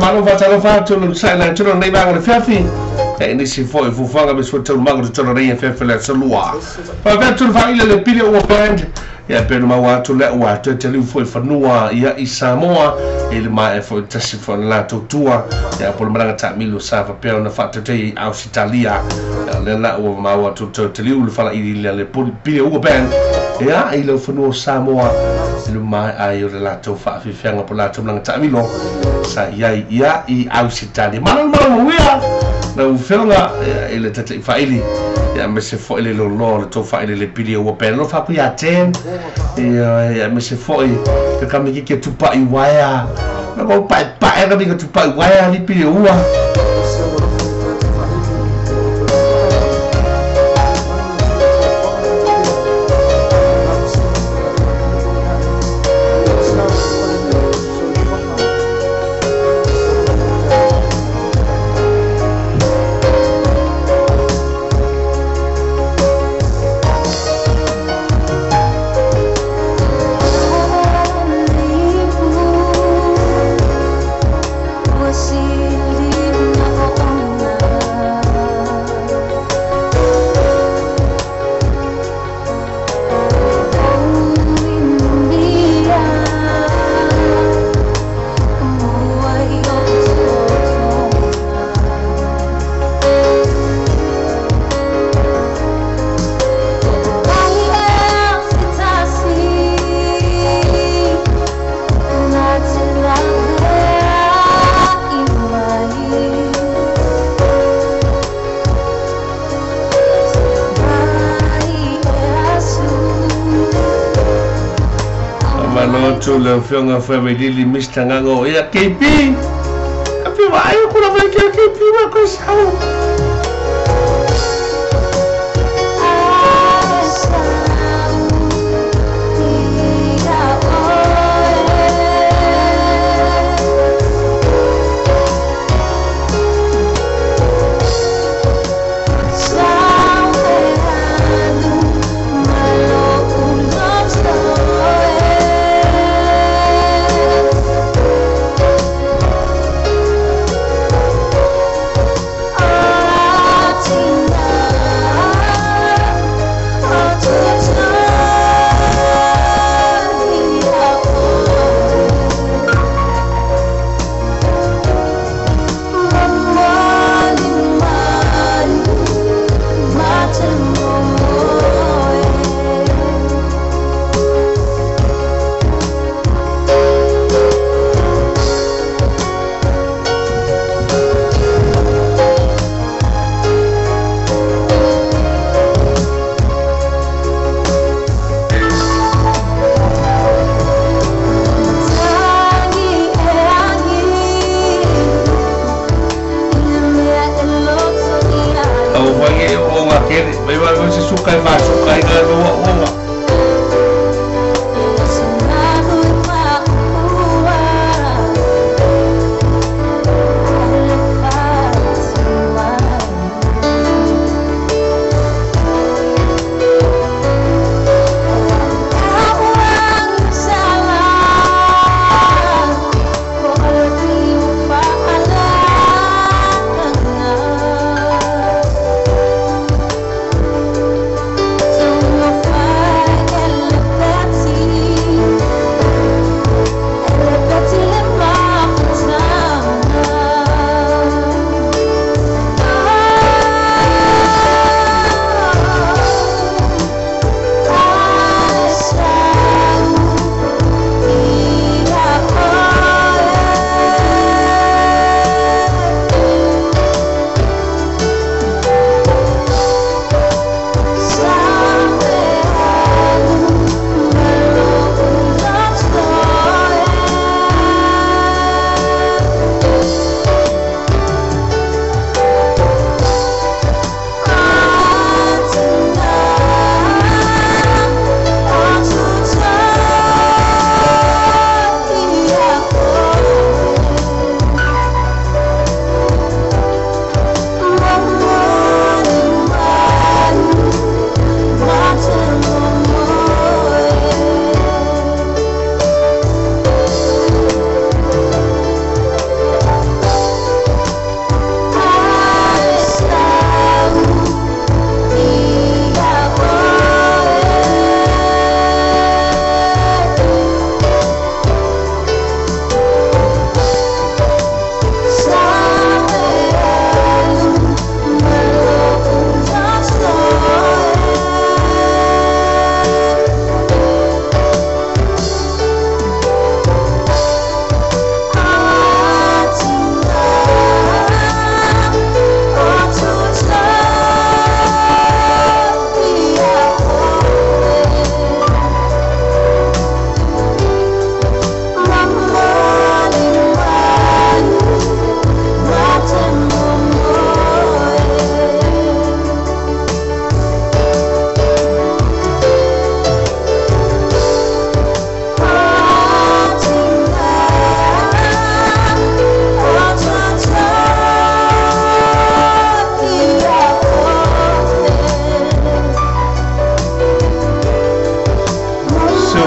Malo fatalofa atu le sai la tulu nei vaega o le fiafi e nisi foi fuafuaga ma sua taualumaga o totonu nei e fiafi le aso lua. Faapea atu le faaila le pili ua band ia pe na maua atu le ua toe taliu foi fanua ia i Samoa i le maea foi tasi foi o le latou tua ia po le malaga taamilo sa faapea ona faatautai i Ausitalia ia lea la ua maua atu toe taliu le falaili le pili ua band ia i lau fanua o Samoa i le maea ai o le latou faafiafiaga po latou malaga taamilo sa i ai ia i Ausitalia. Malo le malo manuia lau afioga i le tata'i faaili ia aemaise foi le loloa o le tou faaili le pili ua band alofa atu ia Jen ia aemaise foi ka kamikiki tupa'i uaea na kou paepae ka mika tupa'i uaea li pili ua. Malo atu le afioga Faavailili Mr Gago ia KP ka pia vaai aku lava i ke KP ma koe sau.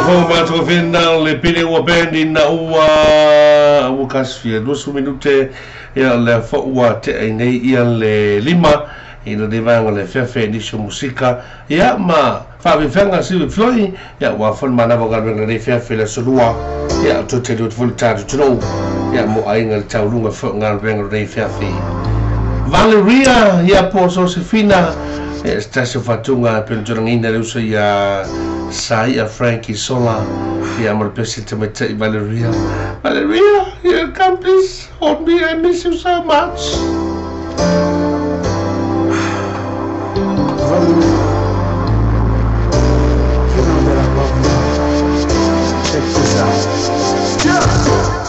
Fina le pele ua bendi na ua kasfia 20 minute ia le fo ua te ai nei ia le lima ina le vanga le fefe ni so musika ia ma fa vi fenga si vi floi ia ua fon mana va ga le fefe le solua ia to te do fol ta to ia mo ai ngal taulunga fo ngal venga le fefe Valeria ia po Josefina sta se fatunga penjorangina le uso ia Sai a Frankie Sola ia mo presidente mai Valeria. Valeria, you come please hold me, I miss you so much. Valeria, you know that I love you. Check this out. Yeah.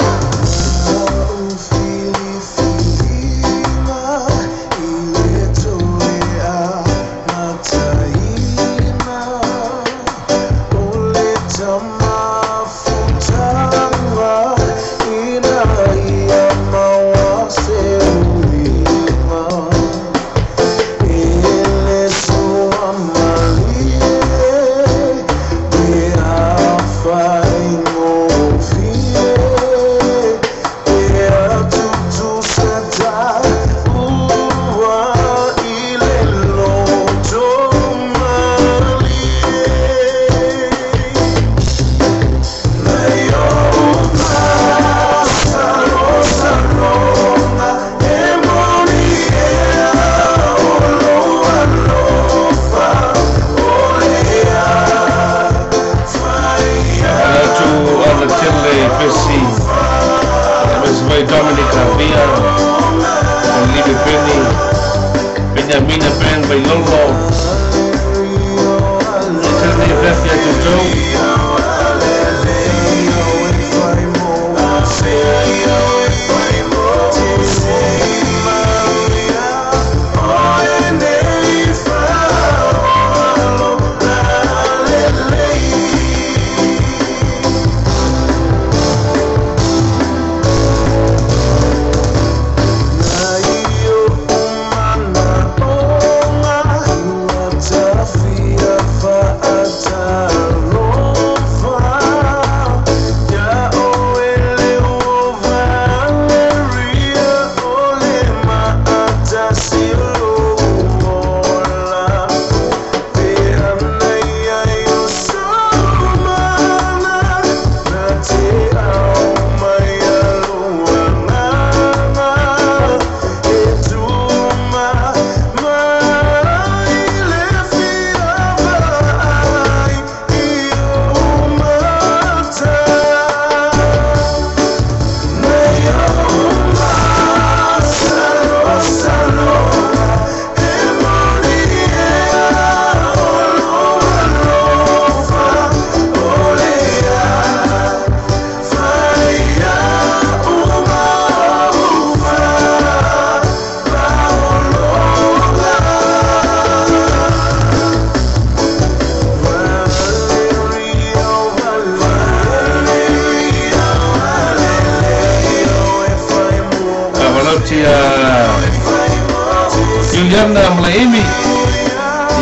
Juliana Mlaimi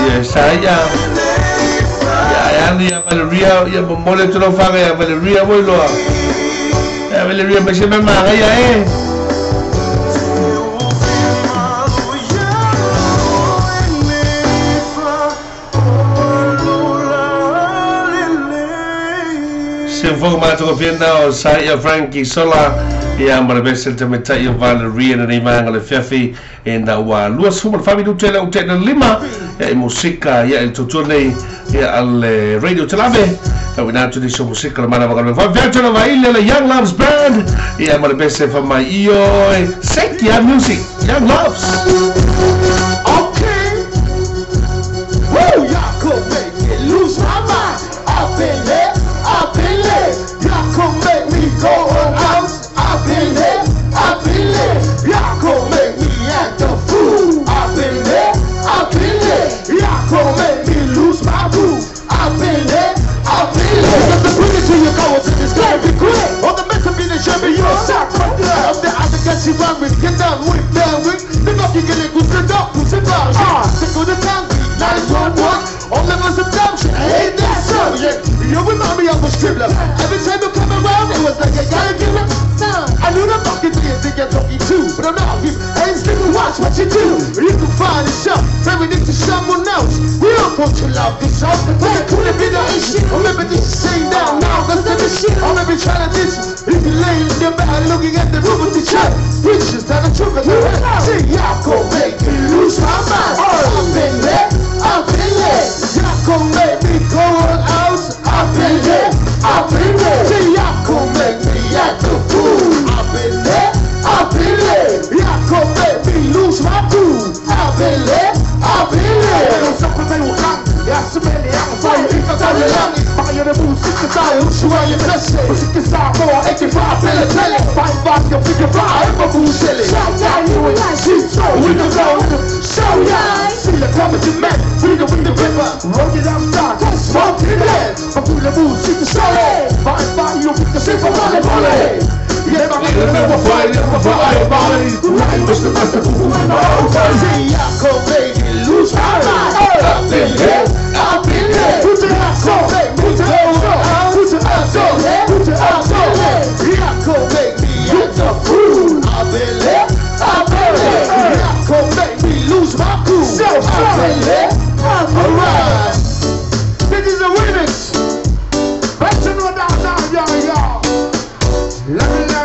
ya saya ya yani ya Valeria ya momole tu lo faga ya Valeria voy lo ya Valeria me se me maga ya Se forma tu fienda o saya Frankie Sola ia ma le vese te metai o Valeria na nei manga le fiafi e na ua lua suma le 4 minutu le ute na lima ia i musika ia i tutua nei ia al radio telave ta wina atu ni so musika le mana waka le whafiatu na vaile le Young Loves Band ia ma le vese fa mai io Sekia Music Young Loves. Okay. Woo, y'all could make it lose my mind. I've been lit, I've been lit. Y'all could make me go on out. I've been lit, I've been lit. Y'all could make me act a fool. I've been lit, I've been lit. Y'all could make me lose my groove. I've been lit, I've been lit. Just to bring it to you, go to this gotta be quick. On the mess of being a champion, you're a sack. I'm the other guy she run with, get down with, down with. The you get it. up. Every time you come around, it was like I gotta give up. I knew the fucking thing think you're talking to, but I'm not. You ain't sleeping, watch what you do. You can find yourself, maybe this to someone else. We don't want to love this song, but it couldn't be the issue. Or maybe this is saying now, now, that's the shit. Or maybe trying to diss. If you lay in the bed looking at the room with the chat, preachers that are true, but see, y'all gon' make me lose my mind. I've been there, I've been there. Y'all gon' make me go out. I've been there, I've been there. See, y'all gon' make me act a fool. I've been there, I've been there. Y'all gon' make me lose my cool. I've been there, I've been there. I've been there, I've been there. Put your ass on, put your ass on, put your ass on, put your ass on. Y'all gon' make me act a fool. I've been there, I've been there. Y'all gon' make me lose my cool. I've been there, alright. This is a remix.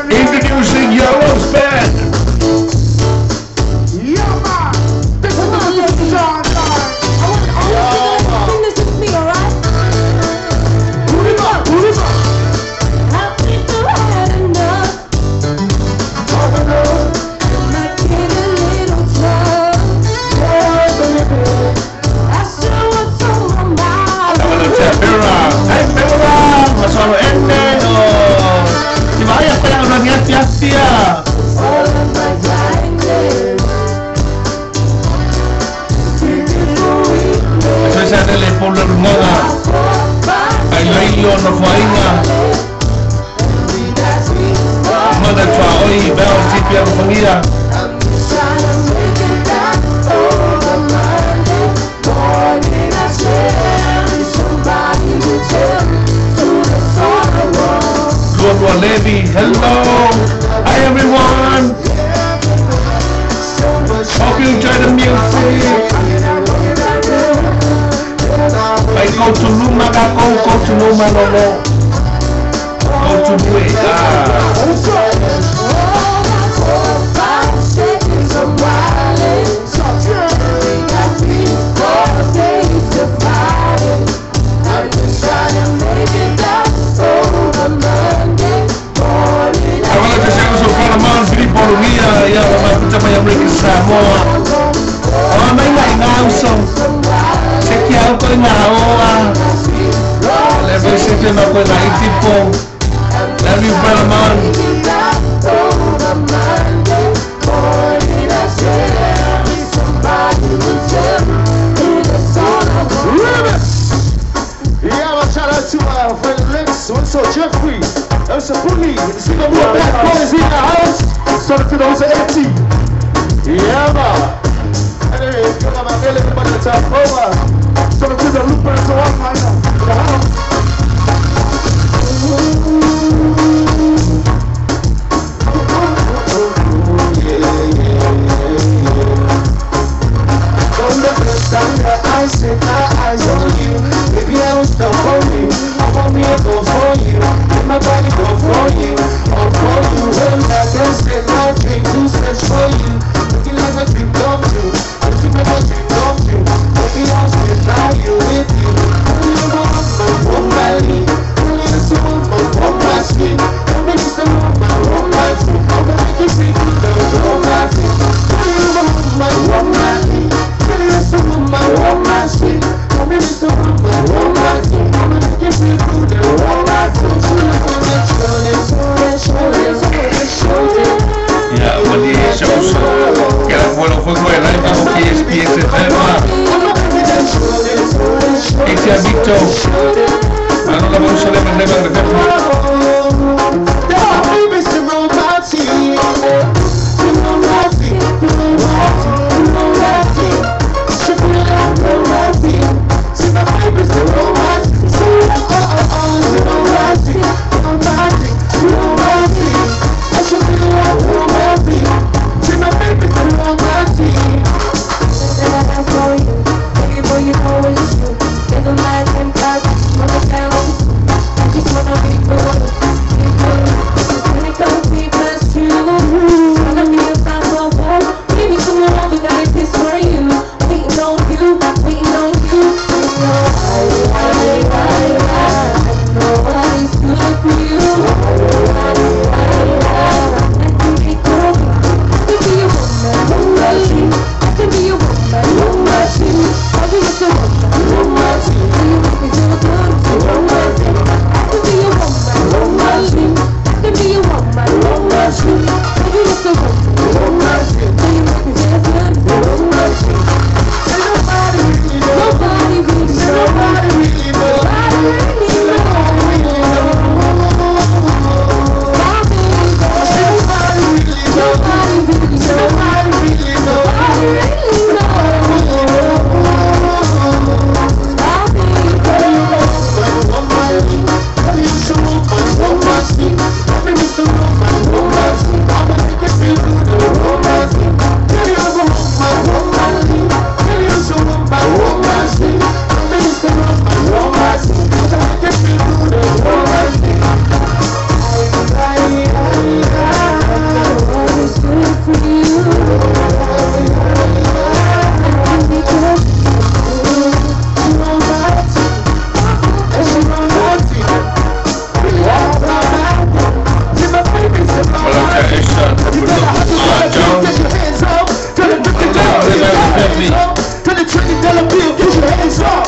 Introducing Yolo's band. Yeah, man. This is the song. Sing this with me, alright? I think I've had enough. I get a little tough. I still what's on my mind. Hey, Pera! Masoro ene o Di ba ya kaya ulang ya tia. All of my kindness. So sa dele polo runga. Ai lailo no fainga. Mana tua oi bel tipia fangia. Lua Levy, hello. Hi everyone. Hope you enjoy the music. I go to Luma, go to Luma, no, no. Go to Nue. I want to share some Paramount, Filippo Lumia, ya, maputa pa yung break sa Samoa. Oh, may nga so. Sekya ko nga o. Level 7 na ko na itipo. Love you, Paramount. Yeah, well, shout out to our friend Lex, also Jeffrey, also Bully, the Singapore Black Boys in the house. Shout out to those empty. Yeah, man. Anyway, come on, man, everybody that's over. Shout out to the Looper, so I'm in the house. From the first time that I set my eyes on you, baby, I was down for you. I want me to go for you, and my body go for you, all for you. Well, I can set my dream to search for you, looking like a dream come true. I'm dreaming a dream come true. Baby, I'll spend my year with you. Only you want my woman, only you want my woman skin. Only you want my woman skin. I'm gonna make you see the romance. Only you want my woman. My romance, I'm my romance, I'm gonna give you the romance. Ya, wali show so. Kaya wala ko ko ay ko KSPS tema. Isia Victor. Ano la mo sa leman leman de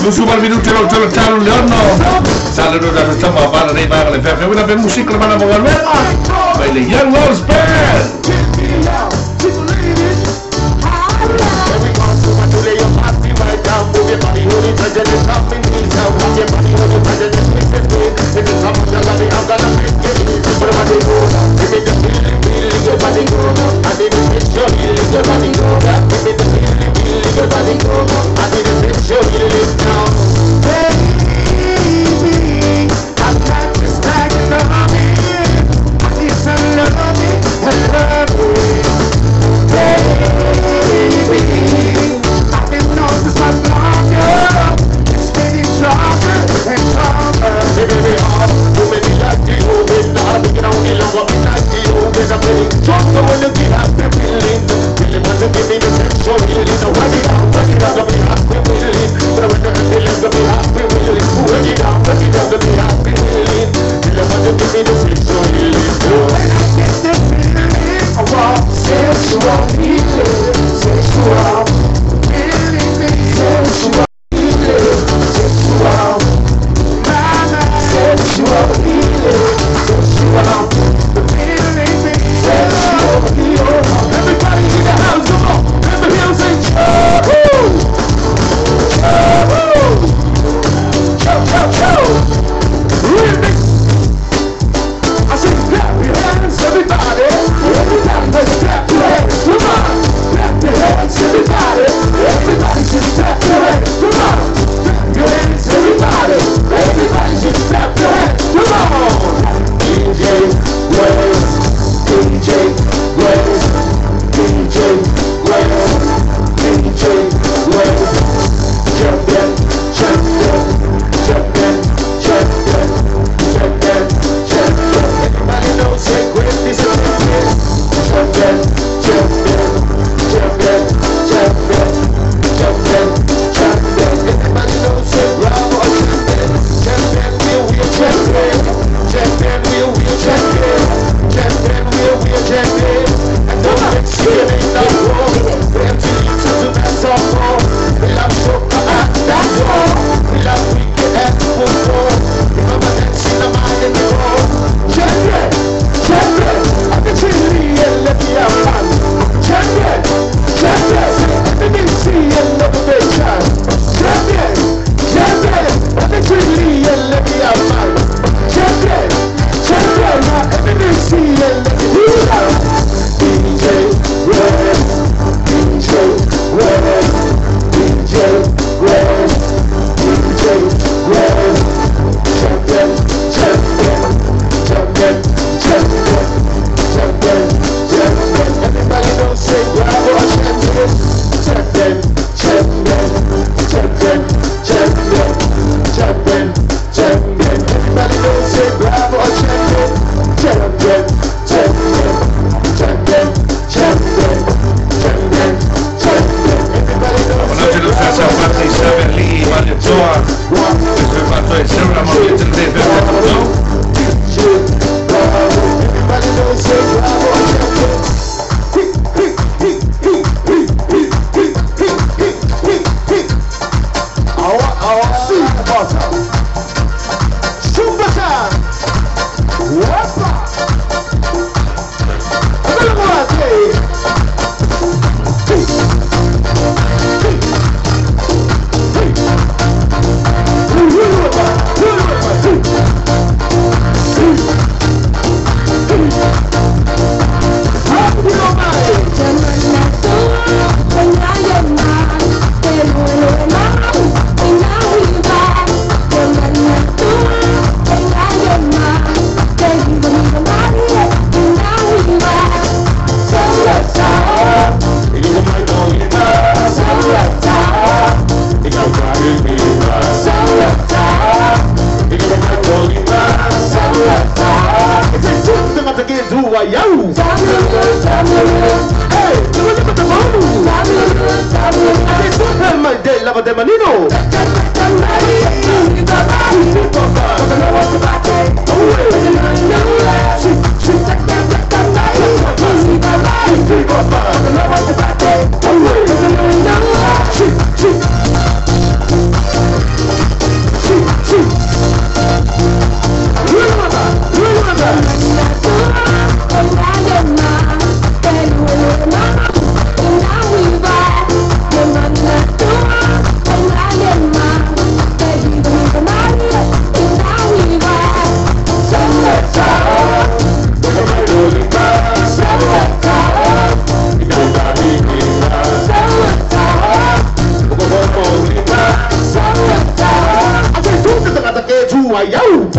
Lusu mal minute lo tolo talo le ono. Sale no da tama bana nei ba le fe una be musica mana mo galera. Baile Young Rose Band. Baby, I'm not just like loving. I need some loving and loving. Baby, I can notice my longer. It's getting stronger and stronger. Baby, you make me like you. Feeling. Really want to give me the sexual healing. So work it out, gonna be happy willing. But when the feeling's gonna be happy willing. Work it out, gonna be happy willing. Really want to give me the sexual healing. When I get the feeling, I want sensual healing, sensual feeling, sensual healing, sensual. Mama, sensual healing, sensual. Feeling, sensual healing. Everybody in the house, come on, let me hear you say, choo, choo, choo, choo, choo. Remix. I said, clap your hands, everybody. Everybody, let's clap your hands. Come on, clap your hands, everybody. Everybody just clap your hands. Come on, clap your hands, everybody. Everybody just clap your hands. Come on. DJ West, DJ West, DJ West, DJ West. Champion, champion, champion, champion, champion, champion. Everybody knows that Griff is a champion. Champion, champion, champion, champion, champion, champion. Everybody knows that Bravo a champion. Champion, we are champion. Champion, we are champion. Champion, we are champion. And don't excuse me, no wrong. Champion, champion, I can see and let me out. Champion, champion, I can see and let me out. Champion, champion, I can see and let me out. Champion, champion, I can see and let me out. DJ Red, DJ Red, DJ Red, DJ Red, champion, champion, champion, champion, champion, champion. Everybody knows say bravo, champion, champion, champion, champion, champion, champion, champion. Everybody knows say bravo, champion, champion, champion, champion, champion, champion, champion. Everybody knows Buenas noches, Lufthansa, Marta Isabel Lee, Mario Ochoa, Everybody knows say bravo, champion. Super time. Super time. Whoppa. Well,